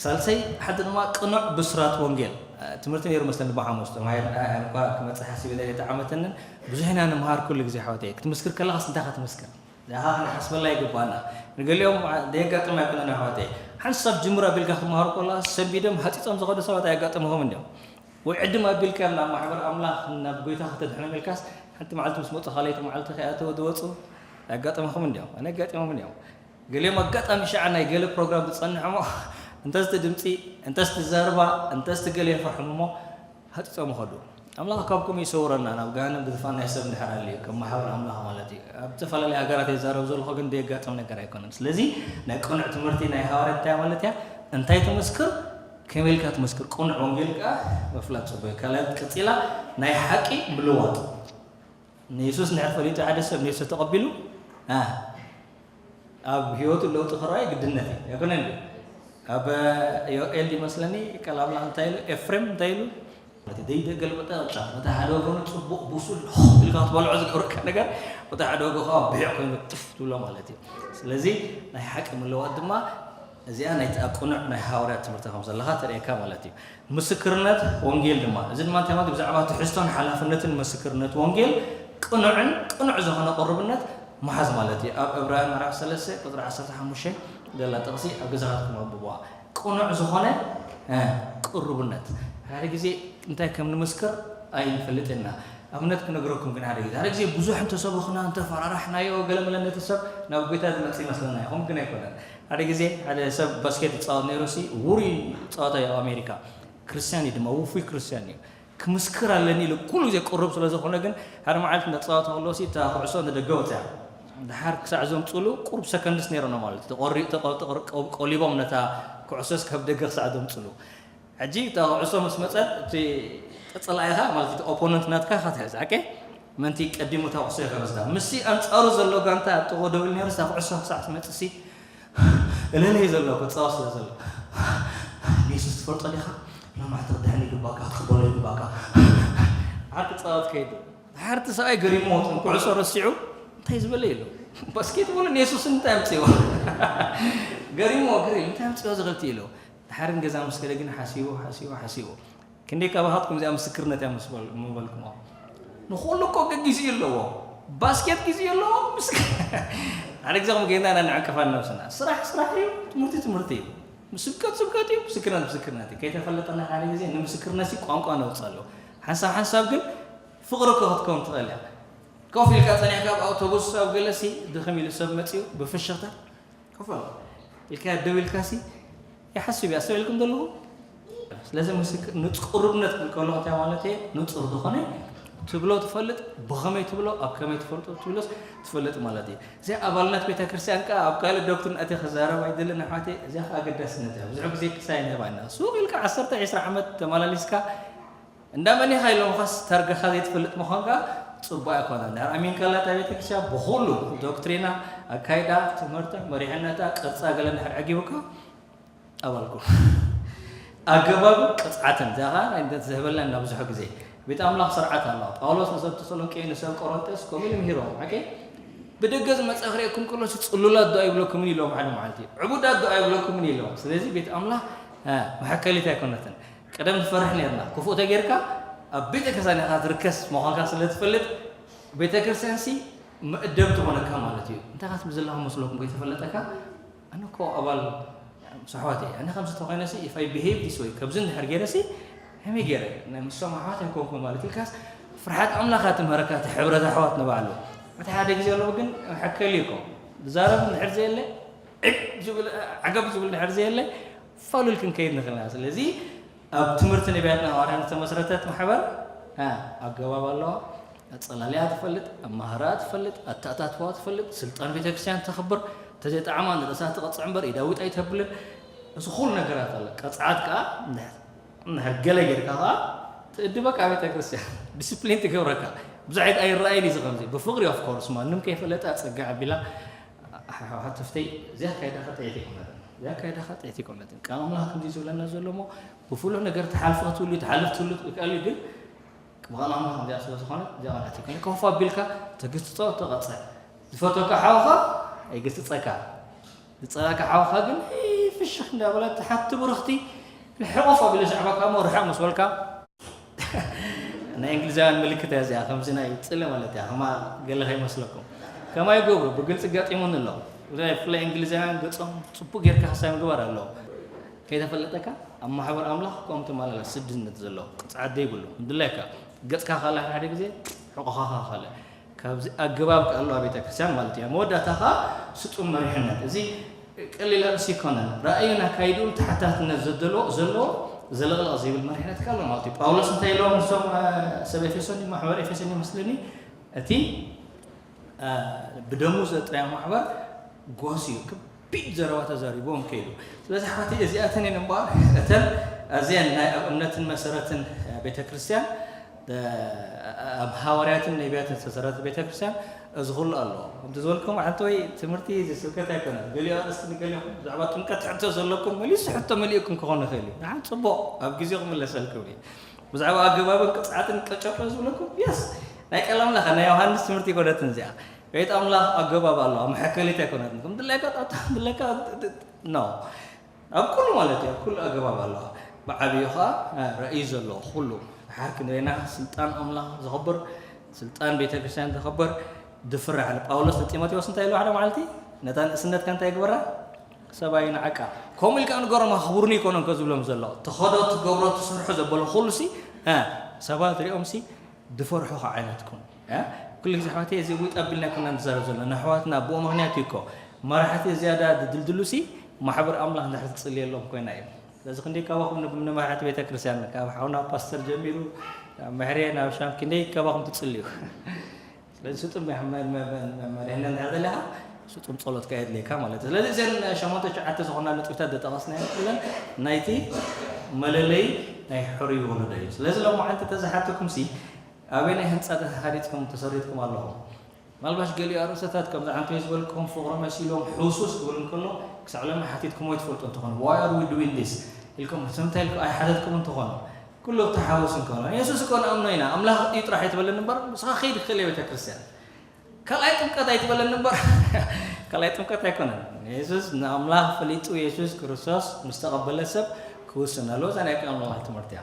ሳልሰይ፣ ሓደ ድማ ቅኑዕ ብስራት ወንጌል፣ እ፣ ትምህርቲ ነይሩ መስለኒ ብሓሙስ፣ ተማሂርና፣ እ፣ እኳ ክመጽእ ሓሲበ ዘየተዓመተንን፣ ብዙሕ ኢና ንምሃር ኩሉ ግዜ ኣሕዋተይ። ክትምስክር ከለኻስ እንታይ ኢኻ ትምስክር? ንዓኻ ክንሓስበላ ይግባኣና። ንገሊኦም፣ እ፣ ዘየጋጥም ኣይኮነን ኣሕዋተይ። ሓንቲ ሰብ ጅምር ኣቢልካ ክትመሃሩ ከለኻ፣ ሰንቢዶም ሃጺጾም ዝኸዱ ሰባት ኣየጋጥምኹምን ድዮም? ወይ ዕድም ኣቢልካ ናብ ማሕበር ኣምላኽ፣ ናብ ጎይታ ከተድሕኖም ኢልካስ፣ ሓንቲ መዓልቲ ምስ መጹ፣ ካልኣይቲ መዓልቲ ከይኣተወ ዝወጹ ኣየጋጥምኹምን ድዮም? ኣነ ኣጋጢሞምን እዮም። ገሊኦም ኣጋጣሚ ሸዓ ናይ ገለ ፕሮግራም ዝጸንሕ እሞ፣ እንተስ እቲ ድምጺ፣ እንተስ እቲ ዘረባ፣ እንተስ እቲ ገለ የፍርሖም እሞ፣ ሃጢጾም ይኸዱ። ኣምላኽ ካብኩም ይሰውረና፣ ናብ ገሃነም ዝድፋእ ናይ ሰብ እንድሕር ኣልዩ፣ ከም ማሕበር ኣምላኽ ማለት እዩ። ኣብ ዝተፈላለያ ሃገራት እየ ዝዛረብ ዘለኹ፣ ግን ዘየጋጥም ነገር ኣይኮነን። ስለዚ ናይ ቅኑዕ ትምህርቲ ናይ ሃዋርያት እንታይ ማለት እያ? እንታይ ትምስክር? ከመይ ኢልካ ትምስክር? ቅኑዕ ወንጌል ከኣ ምፍላጥ ጽቡቅ እዩ። ካልኣይ ቀጺላ ናይ ሓቂ ምልዋጥ። ንየሱስ እንድሕር ፈሊጡ ሓደ ሰብ ንየሱስ ተቐቢሉ፣ አ፣ ኣብ ህይወቱ ለውጢ ክረኣይ ግድነት እዩ። ኣይኮነን ድዩ? ኣብ ዮኤል ድዩ መስለኒ፣ ቃል ኣምላኽ እንታይ ኢሉ? ኤፍሬም እንታይ ኢሉ? እቲ ዘይተገልበጠ ቅጫ፣ ነቲ ሓደ ወገኑ ጽቡቕ ብሱል ኢልካ ክትበልዖ ዝገብረካ ነገር፣ በቲ ሓደ ወገኑ ከዓ ብሒቕ ኮይኑ ጥፍ ትብሎ ማለት እዩ። ስለዚ ናይ ሓቂ ምልዋጥ ድማ እዚኣ ናይቲ ኣብ ቅኑዕ ናይ ሃዋርያት ትምህርቲ ከም ዘለኻ ተርእየካ ማለት እዩ። ምስክርነት ወንጌል ድማ፣ እዚ ድማ እንታይ ማለት እዩ? ብዛዕባ ትሕዝቶን ሓላፍነትን ምስክርነት ወንጌል ቅኑዕን ቅኑዕ ዝኾነ ቅሩብነት ምሓዝ ማለት እዩ። ኣብ ዕብራውያን ምዕራፍ ሰለስተ ቁጽሪ ዓሰርተ ሓሙሽተ ዘላ ጥቕሲ ኣብ ገዛኻትኩም ኣንብብዋ። ቅኑዕ ዝኾነ፣ እ፣ ቅሩብነት። ሓደ ግዜ እንታይ ከም ንምስክር ኣይንፈልጥን ኢና። ኣብነት ክነግረኩም ግን ሓደ ግዜ፣ ሓደ ግዜ ብዙሕ እንተሰበኽና፣ እንተፈራራሕናዮ፣ ገለ መለ ነቲ ሰብ ናብ ጐይታ ዝመጽእ ይመስለና እዩ። ከምኡ ግን ኣይኮነን። ሓደ ግዜ ሓደ ሰብ ባስኬት ይጻወት ነይሩ ሲ፣ ውሩይ ጸዋታ እዩ ኣብ ኣሜሪካ። ክርስትያን እዩ ድማ፣ ውፉይ ክርስትያን እዩ። ክምስክር ኣለኒ ኢሉ ኩሉ ግዜ ቅሩብ ስለ ዝኾነ ግን፣ ሓደ መዓልቲ እንዳተጻወተ ከሎ ሲ፣ እታ ኩዕሶ ንደገ ወጽያ። ደሓር ክሳዕ ዘምጽሉ ቁሩብ ሰከንድስ ነይሮም ማለት እዩ። ተቆሪ-፣ ተቆ-፣ ተቆ-፣ ቆ-፣ ቆሊቦም ነታ ኩዕሶስ ካብ ደገ ክሳዕ ዘምጽሉ። ሕጂ እታ ኩዕሶ ምስ መጸት፣ እቲ ቀጸላኢኻ ማለት እቲ ኦፖነንት ናትካ ኢኻ ትሕዝ። ሓቂ? ምእንቲ ቀዲሙ እታ ኩዕሶ ኢኻ ወስዳ። ምስቲ ኣንጻሩ ዘሎ ጋንታ ኣብ ጥቕኡ ደው ኢሉ ነይሩ፣ እታ ኩዕሶ ክሳዕ ትመጽእ ሲ፣ እለለይ ዘሎ፣ ክጻወት ስለ ዘሎ። ንየሱስ ትፈልጦ ዲኻ? ሎማዕንቲ ክድሕን ይግባእካ፣ ክትቕበሎ ይግባእካ። ዓርኪ ጻወት ከይዱ። ድሓር እቲ ሰብኣይ ገሪሙ ወጡ፣ ኩዕሶ ረሲዑ፣ እንታይ ዝበለ የሎ። ባስኬትቦልን የሱስን እንታይ ኣምጽእዎ? ገሪምዎ፣ ገሪሙ፣ እንታይ ኣምጽእዎ ዝኽልቲ ኢሉ። ድሓር ንገዛ ምስ ከደ ግን ሓሲቡ፣ ሓሲቡ፣ ሓሲቡ። ክንደይ ካባኻትኩም እዚኣ ምስክርነት እያ ምስ በል-፣ ምበልኩሞ። ንኹሉ እኮ ገጊሱ እዩ ኣለዎ። ባስኬት ግዜ ኣለዎ። ምስ-፣ ሓደ ግዜ ከም ጌና ኢና ንዕንቅፋ ነብስና። ስራሕ ስራሕ እዩ፣ ትምህርቲ ትምህርቲ እዩ። ስብከት ስብከት እዩ፣ ምስክርነት ምስክርነት እዩ። ከይተፈለጠና ሓደ ግዜ ንምስክርነት ሲ ቋንቋ ነውፅእ ኣለዎ። ሓንሳብ ሓንሳብ ግን ፍቕሪ እኮ ክትከውን ትኽእል እያ። ኮፍ ኢልካ ጸኒሕካ ኣብ ኣውቶቡስ ኣብ ገለሲ ድኽም ኢሉ ሰብ መጺኡ ብፍሽኽታ ኮፍ በል ኢልካ ደው ኢልካሲ ይሓስብ እዩ። ኣስተውዒልኩም ዘለኹም? ስለዚ ምስክ-፣ ንጹ-፣ ቅሩብነት ክብል ከለኹ እንታይ ማለት እየ? ንጹር ዝኾነ ትብሎ ትፈልጥ፣ ብኸመይ ትብሎ፣ ኣብ ከመይ ትፈልጦ ትብሎስ ትፈልጥ ማለት እዩ። እዚ ኣባልነት ቤተ ክርስቲያን ከኣ ኣብ ካልእ ዶክትሪን ኣትየ ክዛረብ ኣይደልን ኣሕዋተይ፣ እዚኣ ከኣ ኣገዳስነት እያ። ብዙሕ ግዜ ክሳይ ንህባ ኢና። ሱቕ ኢልካ ዓሰርተ ዒስራ ዓመት ተመላሊስካ እንዳ መን ኢኻ ኢሎምኻስ ታርጋኻ ዘይትፈልጥ ምዃንካ ጽቡቕ ኣይኮነን። ድሕር ኣሚንካላ እታ ቤተክርስትያን ብኹሉ ዶክትሪና፣ ኣካይዳ፣ ትምህርታ፣ መሪሕነታ፣ ቅርጻ ገለ እንድሕር ዓጊቡካ ኣባልኩም። ኣገባብ ቅጽዓትን እዚኣ ኸኣ ናይ እንደ-፣ ዝህበልና እና ብዙሕ ግዜ ቤት ኣምላኽ ስርዓት ኣለዋ። ጳውሎስ ንሰብ ተሰሎንቄ፣ ንሰብ ቆሮንቶስ ከምኡ ኢሉ ምሂሮም። ሓቂ? ብደገ ዝመጸ ክርእየኩም ከሎ፣ "ጽሉላት ዶ ኣይብለኩምን?" ኢሎም ሓደ መዓልቲ። "ዕቡዳት ዶ ኣይብለኩምን?" ኢሎም። ስለዚ ቤት ኣምላኽ፣ እ፣ መሐከሊት ኣይኮነትን። ቀደም ንፈርሕ ነርና። ክፉእ ተጌርካ ኣብ ቤተ ክርስቲያን ኢኻ ትርከስ ምዃንካ ስለ ትፈልጥ፣ ቤተ ክርስቲያን ሲ መእደብ ትኾነካ ማለት እዩ። እንታይ ኢኻ ትብል ዘለኻ መስለኩም ከይተፈለጠካ? ኣነ እኮ ኣባል ምስ ኣሕዋት እየ። ኣነ ከምዚ ተኾይነ ሲ፣ if I behave this way፣ ከምዚ እንድሕር ገይረ ሲ፣ ከመይ ገይረ? ናይ ምስቶም ኣሕዋት ኣይኮንኩን ማለት ኢልካስ፣ ፍርሓት ኣምላኽ እያ ትምህረካ፣ እቲ ሕብረት ኣሕዋት ንባዕሉ። እቲ ሓደ ግዜ ኣለዎ ግን፣ መሐከሊ እኮ። ዝዛረብ እንድሕር ዘየለ፣ ዕግ ዝብል፣ ዓገብ ዝብል እንድሕር ዘየለ፣ ፋሉል ክንከይድ ንኽእል ኢና። ስለዚ፣ ኣብ ትምህርቲ ነቢያትና ሃዋርያን ዝተመስረተት ማሕበር፣ እ፣ ኣገባብ ኣለዋ። ኣጸላልያ ትፈልጥ፣ ኣማህራ ትፈልጥ፣ ኣተኣታትዋ ትፈልጥ፣ ስልጣን ቤተክርስትያን ተኽብር፣ እንተዘይጠዓማ ንርእሳ ትቐጽዕ እምበር ኢዳዊት ኣይተብልን። እዚ ኩሉ ነገራት ኣሎ። ቀጽዓት ከኣ እንድሕር፣ እንድሕር ገለ ጌርካ ከኣ ትእድበካ ቤተክርስትያን፣ ዲስፕሊን ትገብረካ። ብዙሕ ኣይት-፣ ኣይረኣይን እዩ እዚ ከምዚ። ብፍቕሪ ኦፍ ኮርስ፣ ማንም ከይፈለጠ ጸጋ ኣቢላ፣ ኣሕ-፣ ኣሕ-፣ ሓተፍተይ፣ እዚ ኣካይዳኻ ጥዕይቲ ኣይኮነትን። እዚ ኣካይዳኻ ጥዕይቲ ኣይኮነትን። ቃል ኣምላኽ ከምዚ ዝብለና ዘሎ እሞ፣ ብፍሉሕ ነገር ትሓልፍ ክትህሉ፣ ትሓልፍ ትህሉ ትኽእል እዩ፣ ግን ብቓል ኣምላኽ እዚኣ ስለ ዝኾነት፣ እዚኣ ቃል ኣትዩ። ኮፍ ኣቢልካ ተግስጾ፣ ተቐጽዕ። ዝፈትወካ ሓውኻ ኣይግስጸካ። ዝጸላእካ ሓውኻ ግን፣ "እይ፣ ፍሽኽ" እንዳበለት፣ ሓንቲ ብርኽቲ ልሕቑፍ ኣቢሉ ዝስዕበካ እሞ፣ ርሕቕ ምስ በልካ፣ ናይ እንግሊዛውያን ምልክት እያ እዚኣ፣ ከምዚ ናይ ጽለ ማለት እያ። ከማ ገለ ከይመስለኩም። ከማይ ገብሩ፣ ብግልጺ ኣጋጢሙኒ ኣሎ። ብፍላይ እንግሊዛውያን ገጾም ጽቡቕ ጌርካ ክሳይ ምግባር ኣለዎም። ከይተፈለጠካ ኣብ ማሕበር ኣምላኽ ከምኡ ትመላለስ ስድነት ዘሎ ቅጽዓት ዘይብሉ። ድላይካ ገጽካ ካልእ ሓደ ግዜ ሕቆኻ ካልእ። ካብዚ ኣገባብ ከኣ ኣለዋ ቤተ ክርስቲያን ማለት እያ። መወዳእታ ከኣ ስጡም መሪሕነት። እዚ ቀሊል ኣርእስቲ ኣይኮነን። ራእዩን ኣካይድኡን ተሓታትነት ዘደሎ-፣ ዘለዎ ዘለቕለቕ ዘይብል መሪሕነት ከኣ ኣሎ ማለት እዩ። ጳውሎስ እንታይ ኢሎም ንሶም፣ እ፣ ሰብ ኤፌሶን እዩ፣ ማሕበር ኤፌሶን ይመስለኒ፣ እቲ እ፣ ብደሙ ዘጥረያ ማሕበር ጓስ እዩ። ከቢድ ዘረባ ተዛሪቦም ከይዱ። ስለዚ ኣሕዋተይ፣ እዚኣተን እየን እምበኣር እተን ኣዝየን ናይ ኣብ እምነትን መሰረትን፣ እ፣ ቤተ ክርስቲያን፣ እ፣ ኣብ ሃዋርያትን ነቢያትን ዝተሰረተ ቤተ ክርስቲያን እዚ ኩሉ ኣለዎ። ከምቲ ዝበልኩም፣ ሓንቲ ወይ ትምህርቲ ስብከት ኣይኮነን። ገሊኡ ኣርእስቲ ንገሊኹም ብዛዕባ ጥምቀት ሕቶ ዘለኩም መሊሱ ሕቶ መሊእኩም ክኾን ይኽእል እዩ። ንሓን ጽቡቕ፣ ኣብ ግዜኡ ክምለሰልኩም እዩ። ብዛዕባ ኣገባብን ቅጽዓትን ቀጨቆ ዝብለኩም፣ የስ፣ ናይ ቃል ኣምላኽ፣ ናይ ዮሃንስ ትምህርቲ ኣይኮነትን እዚኣ። ቤት ኣምላኽ ኣገባብ ኣለዋ፣ መሐከሊት ኣይኮነትን። ከም ድላይካ ጣጣ፣ ድላይካ ኖ። ኣብ ኩሉ ማለት እዩ፣ ኣብ ኩሉ ኣገባብ ኣለዋ። ብዓብዩ ኸኣ፣ እ፣ ራእይ ዘለዎ ኩሉ። ድሓር ክንደና ስልጣን ኣምላኽ ዘኽብር፣ ስልጣን ቤተ ክርስቲያን ዘኽብር፣ ዝፍራሕ። ንጳውሎስ ንጢሞቴዎስ እንታይ ኢልዎ ሓደ መዓልቲ? ነታ ንእስነትካ እንታይ ግበራ? ሰብኣይ ንዓቃ ከምኡ ኢልካ ንገሮም፣ ኣኽብሩኒ ኣይኮነን ከ ዝብሎም ዘሎ። ትኸዶ፣ ትገብሮ፣ ትሰርሖ ዘበሎ ኩሉ ሲ፣ እ፣ ሰባት ሪኦም ሲ ድፈርሑኻ ዓይነት ኩን። እ፣ ኩሉ ግዜ ኣሕዋተይ፣ እዚ ውይ ጠቢልና ኣይኮና ንዛረብ ዘለና። ኣሕዋትና ብኡ ምኽንያት እዩ እኮ መራሕቲ ዝያዳ ድድልድሉ ሲ ማሕበር ኣምላኽ እንድሕር ትጽልየሎም ኮይና እዩ። ስለዚ ክንደይ ካባኹም ን-፣ ንመራሕቲ ቤተ ክርስቲያን፣ ካብ ሓውና ፓስተር ጀሚሩ፣ ናብ ምሕሬ፣ ናብ ሻም፣ ክንደይ ካባኹም ትጽልዩ? ስለዚ ስጡም መ-፣ መ-፣ መ-፣ መ-፣ መድሕንና እንድሕር ደሊኻ፣ ስጡም ጸሎት ከኣ የድልየካ ማለት እዩ። ስለዚ እዘን ሸሞንተ ትሽዓተ ዝኾና ነጥብታት ዝጠቐስናየን ኩለን ናይቲ መለለዪ ናይ ሕሩይ ወለዶ እዩ። ስለዚ ሎማዓንቲ ተዝሓተኩም ሲ፣ ኣበየናይ ህንጻ ተሃኒጽኩም ተሰሪትኩም ኣለኹም? ምናልባሽ ገሊኡ ኣርእስታት ከምዚ ዓንተይ ዝበልኩም ፍቕሪ መሲሎም ሕውስውስ ክብል እንከሎ፣ ክሳዕ ሎሚ ሓቲትኩሞ ይትፈልጡ እንተኾኑ፣ "Why are we doing this?" ኢልኩም፣ "ስለምንታይ?" ኢልኩም ኣይሓተትኩም እንተኾኑ፣ ኩሉ ተሓውስ እንከሎ፣ "የሱስ እኮ ንኣምኖ ኢና፣ ኣምላኽ እዩ ጥራሕ ኣይትበለኒ እምበር፣ ንስኻ ከይድ ክእል ቤተ ክርስቲያን። ካልኣይ ጥምቀት ኣይትበለኒ እምበር," ካልኣይ ጥምቀት ኣይኮነን። የሱስ ንኣምላኽ ፈሊጡ፣ የሱስ ክርስቶስ ምስ ተቐበለ ሰብ ክውስን ኣለዎ። እዛ ናይ ኣምላኽ ትምህርቲ እያ።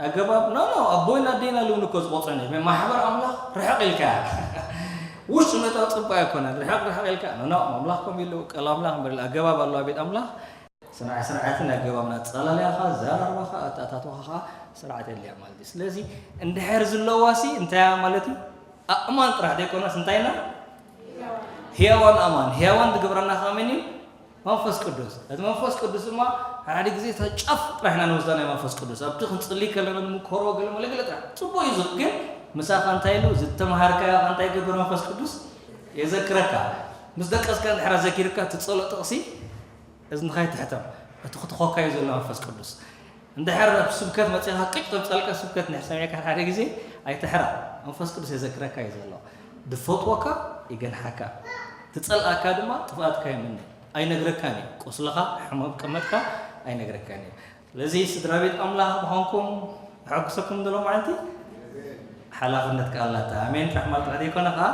ኣገባብ፣ ኖ፣ ኖ፣ ኣቦይን ኣደይን ኣለዉኒ እኮ ዝቆጽዑኒ። ማሕበር ኣምላኽ ርሕቕ ኢልካ። ውሽጢ ምእታው ጽቡቕ ኣይኮነን። ርሕቕ፣ ርሕቕ ኢልካ። ኖ፣ ኖ፣ ኣምላኽ ከምኡ ኢሉ፣ ቃል ኣምላኽ እምበር ኢሉ ኣገባብ ኣለዋ ቤት ኣምላኽ። ስርዓ-፣ ስርዓትን ኣገባብን ኣጸላልያኻ፣ ኣዘራርባኻ፣ ኣተኣታትዋኻ ኸኣ ስርዓት የድልያ ማለት እዩ። ስለዚ እንድሕር ዝለዋሲ እንታይ እያ ማለት እዩ? ኣእማን ጥራሕ ዘይኮነስ እንታይ ኢና? ህያዋን ኣእማን። ህያዋን ዝገብረና ኸኣ መን እዩ? መንፈስ ቅዱስ። እቲ መንፈስ ቅዱስ ድማ ሓደ ግዜ እታ ጫፍ ጥራሕ ኢና ንወስዳ ናይ መንፈስ ቅዱስ። ኣብቲ ክንጽሊ ከለና ንምኮሮ ገለ መለ ገለ ጥራሕ። ጽቡቕ እዩ፣ ግን ምሳኻ እንታይ ኢሉ? ዝተምሃርካዮ እንታይ ይገብር መንፈስ ቅዱስ? የዘክረካ። ምስ ደቀስካ እንድሕር ዘኪርካ፣ እቲ ጸሎት ጥቕሲ እዝንኻ ይትሕተም። እቲ ክትኾካ እዩ ዘሎ መንፈስ ቅዱስ። እንድሕር ኣብ ስብከት መጺኻ ቅጭ ተምጻልካ፣ ስብከት እንድሕር ሰሚዕካ ሓደ ግዜ ኣይትሕራቕ። መንፈስ ቅዱስ የዘክረካ እዩ ዘሎ። ዝፈትወካ ይገንሓካ። ትጸልኣካ ድማ ጥፍኣትካ ይምነ። ኣይነግረካን እዩ። ቁስልኻ፣ ሕማም ቀመጥካ ኣይነግረካን እዩ። ስለዚ ስድራ ቤት ኣምላኽ ምዃንኩም፣ ኣሐጉሰኩም ዶ ሎማዓንቲ? ሓላፍነት ከኣ ኣላታ። ኣሜን ጥራሕ ማለት ጥራሕ ዘይኮነ ከኣ፣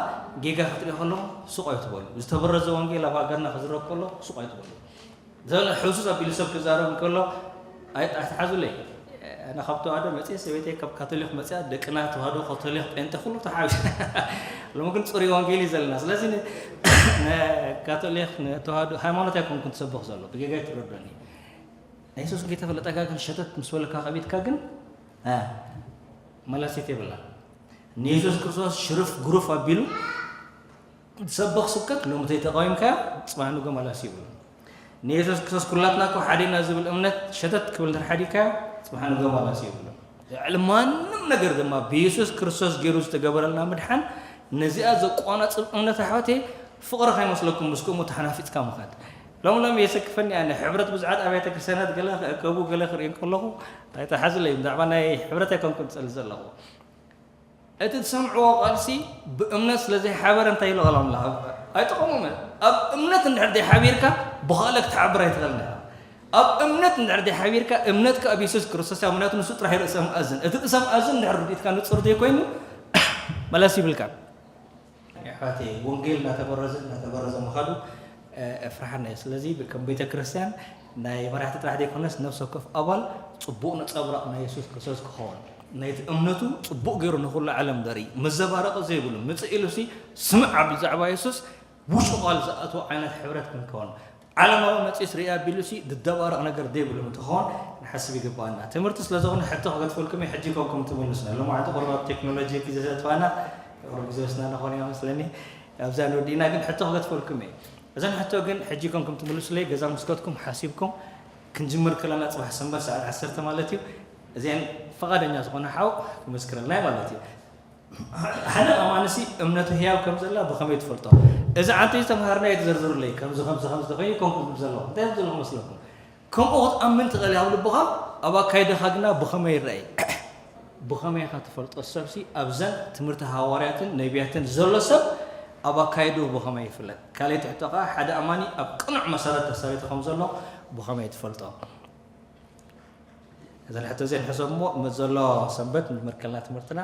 ጌጋ ክትሪኦ ከለኹም ሱቕ ኣይትበሉ። ዝተበረዘ ወንጌል ኣብ ሃገርና ክዝረብ ከሎ ሱቕ ኣይትበሉ። ዘለ ሕሱስ ኣቢሉ ሰብ ክዛረብ እንከሎ፣ ኣይ-፣ ኣይትሓዙለይ። ኣነ ካብ ተዋህዶ መጽየ፣ ሰበይተይ ካብ ካቶሊክ መጽያ፣ ደቅና ተዋህዶ፣ ካቶሊክ፣ ጴንጤ፣ ኩሉ ተሓቢሱ። ሎሚ ግን ጽሩይ ወንጌል እዩ ዘለና። ስለዚ ን-፣ ንካቶሊክ፣ ንተዋህዶ ሃይማኖት ኣይኮንኩን ትሰብኽ ዘሎ። ብጌጋ ኣይትረዶኒ። ናይ የሱስ ጌታ ፈለጠካ ግን ሸተት ምስ በለካ ከቢድካ ግን፣ እ፣ መላሲት የብላ። ንየሱስ ክርስቶስ ሽርፍ ጉሩፍ ኣቢሉ ዝሰበኽ ስብከት ሎሚ ተይተቃዊምካዮ፣ ጽባሕ ንጎ መላሲ ይብሉ። ንየሱስ ክርስቶስ ኩላትና እኮ ሓደ ኢና ዝብል እምነት ሸተት ክብል እንድሕር ሓዲግካዮ፣ ጽባሕ ንጎ መላሲ ይብሉ። ልዕሊ ማንም ነገር ድማ ብየሱስ ክርስቶስ ገይሩ ዝተገበረልና ምድሓን፣ ነዚኣ ዘቋናጽብ እምነት ኣሕዋተይ፣ ፍቕሪ ከይመስለኩም ምስ ከምኡ ተሓናፊጽካ ምኻድ። ሎም ሎም የሰክፈኒ ኣነ፣ ሕብረት ብዙሓት ኣብያተ ክርስቲያናት ገለ ክእከቡ ገለ ክርኢ ከለኹ ኣይተሓዝለይ፣ ብዛዕባ ናይ ሕብረት ኣይኮንኩን ዝጸሊ ዘለኹ። እቲ ትሰምዕዎ ቃልሲ ብእምነት ስለ ዘይሓበረ እንታይ ኢሉ ቃል ኣምላኽ? ኣይጠቐሞምን። ኣብ እምነት እንድሕር ዘይሓቢርካ ብኻልእ ክትሓብር ኣይትኽእልን ኢኻ። ኣብ እምነት እንድሕር ዘይሓቢርካ እምነትካ ኣብ የሱስ ክርስቶስ እያ፣ ምኽንያቱ ንሱ ጥራሕ እዩ ርእሰ መኣዝን። እቲ ርእሰ መኣዝን እንድሕር ርድኢትካ ንጹር ዘይኮይኑ መለስ ይብልካን። ኣሕዋተይ፣ ወንጌል እናተበረዘ፣ እናተበረዘ ምኻዱ፣ እ፣ ፍርሓና እዩ። ስለዚ ከም ቤተ ክርስቲያን ናይ መራሕቲ ጥራሕ ዘይኮነስ ነፍሲ ወከፍ ኣባል ጽቡቕ ነጸብራቕ ናይ የሱስ ክርስቶስ ክኸውን፣ ናይቲ እምነቱ ጽቡቕ ገይሩ ንኹሉ ዓለም ዘርኢ፣ መዘባረቒ ዘይብሉ፣ ምጽእ ኢሉሲ ስምዕ ኣብ ብዛዕባ የሱስ ውሽጡ ቃል ዝኣትዎ ዓይነት ሕብረት ክንከውን፣ ዓለማዊ መጺኡስ ርእየ ኣቢሉሲ ዝደባረቕ ነገር ዘይብሉ እንትኸውን ክንሓስብ ይግባኣና። ትምህርቲ ስለ ዝኾነ ሕቶ ክገድፈልኩም እየ፣ ሕጂ ኮንኩም ትምልሱና። ሎማዓንቲ ቁሩብ ኣብ ቴክኖሎጂ ግዜ ዘጥፋና፣ ቁሩብ ግዜ ወስድና ንኾን ኢና መስለኒ። ኣብዛ ንወዲእና ግን ሕቶ ክገድፈልኩም እየ። እዘን ሕቶ ግን ሕጂ ኮንኩም ትምልሱለይ፣ ገዛ ምስ ከድኩም ሓሲብኩም፣ ክንጅምር ከለና ጽባሕ ሰንበት ሰዓት ዓሰርተ ማለት እዩ። እዚአን ፈቓደኛ ዝኾነ ሓው ክምስክረልና እዩ ማለት እዩ። ሓደ ኣማንሲ እምነቱ ህያው ከም ዘላ ብኸመይ ትፈልጦ? እዚ ዓንተይ ዝተምሃርናዮ ትዘርዝሩለይ፣ ከምዚ፣ ከምዚ፣ ከምዚ ተኾይኑ ኮንኩም ትብሉ ዘለኹም። እንታይ ትብሉ ዘለኹም መስለኩም? ከምኡ ክትኣምን ትኽእል ኣብ ልብኻ፣ ኣብ ኣካይዳኻ ግና ብኸመይ ይረኣይ? ብኸመይ ኢኻ ትፈልጦ? ሰብሲ ኣብዘን ትምህርቲ ሃዋርያትን ነቢያትን ዘሎ ሰብ ኣብ ኣካይድኡ ብኸመይ ይፍለጥ? ካልኣይቲ ሕቶ ከኣ፣ ሓደ ኣማኒ ኣብ ቅኑዕ መሰረት ተሰሪቱ ከም ዘሎ ብኸመይ ትፈልጦ? እዘን ሕቶ እዚአን ሕሰብ እሞ፣ ምስ ዘሎ ሰንበት ንመርከልና ትምህርትና።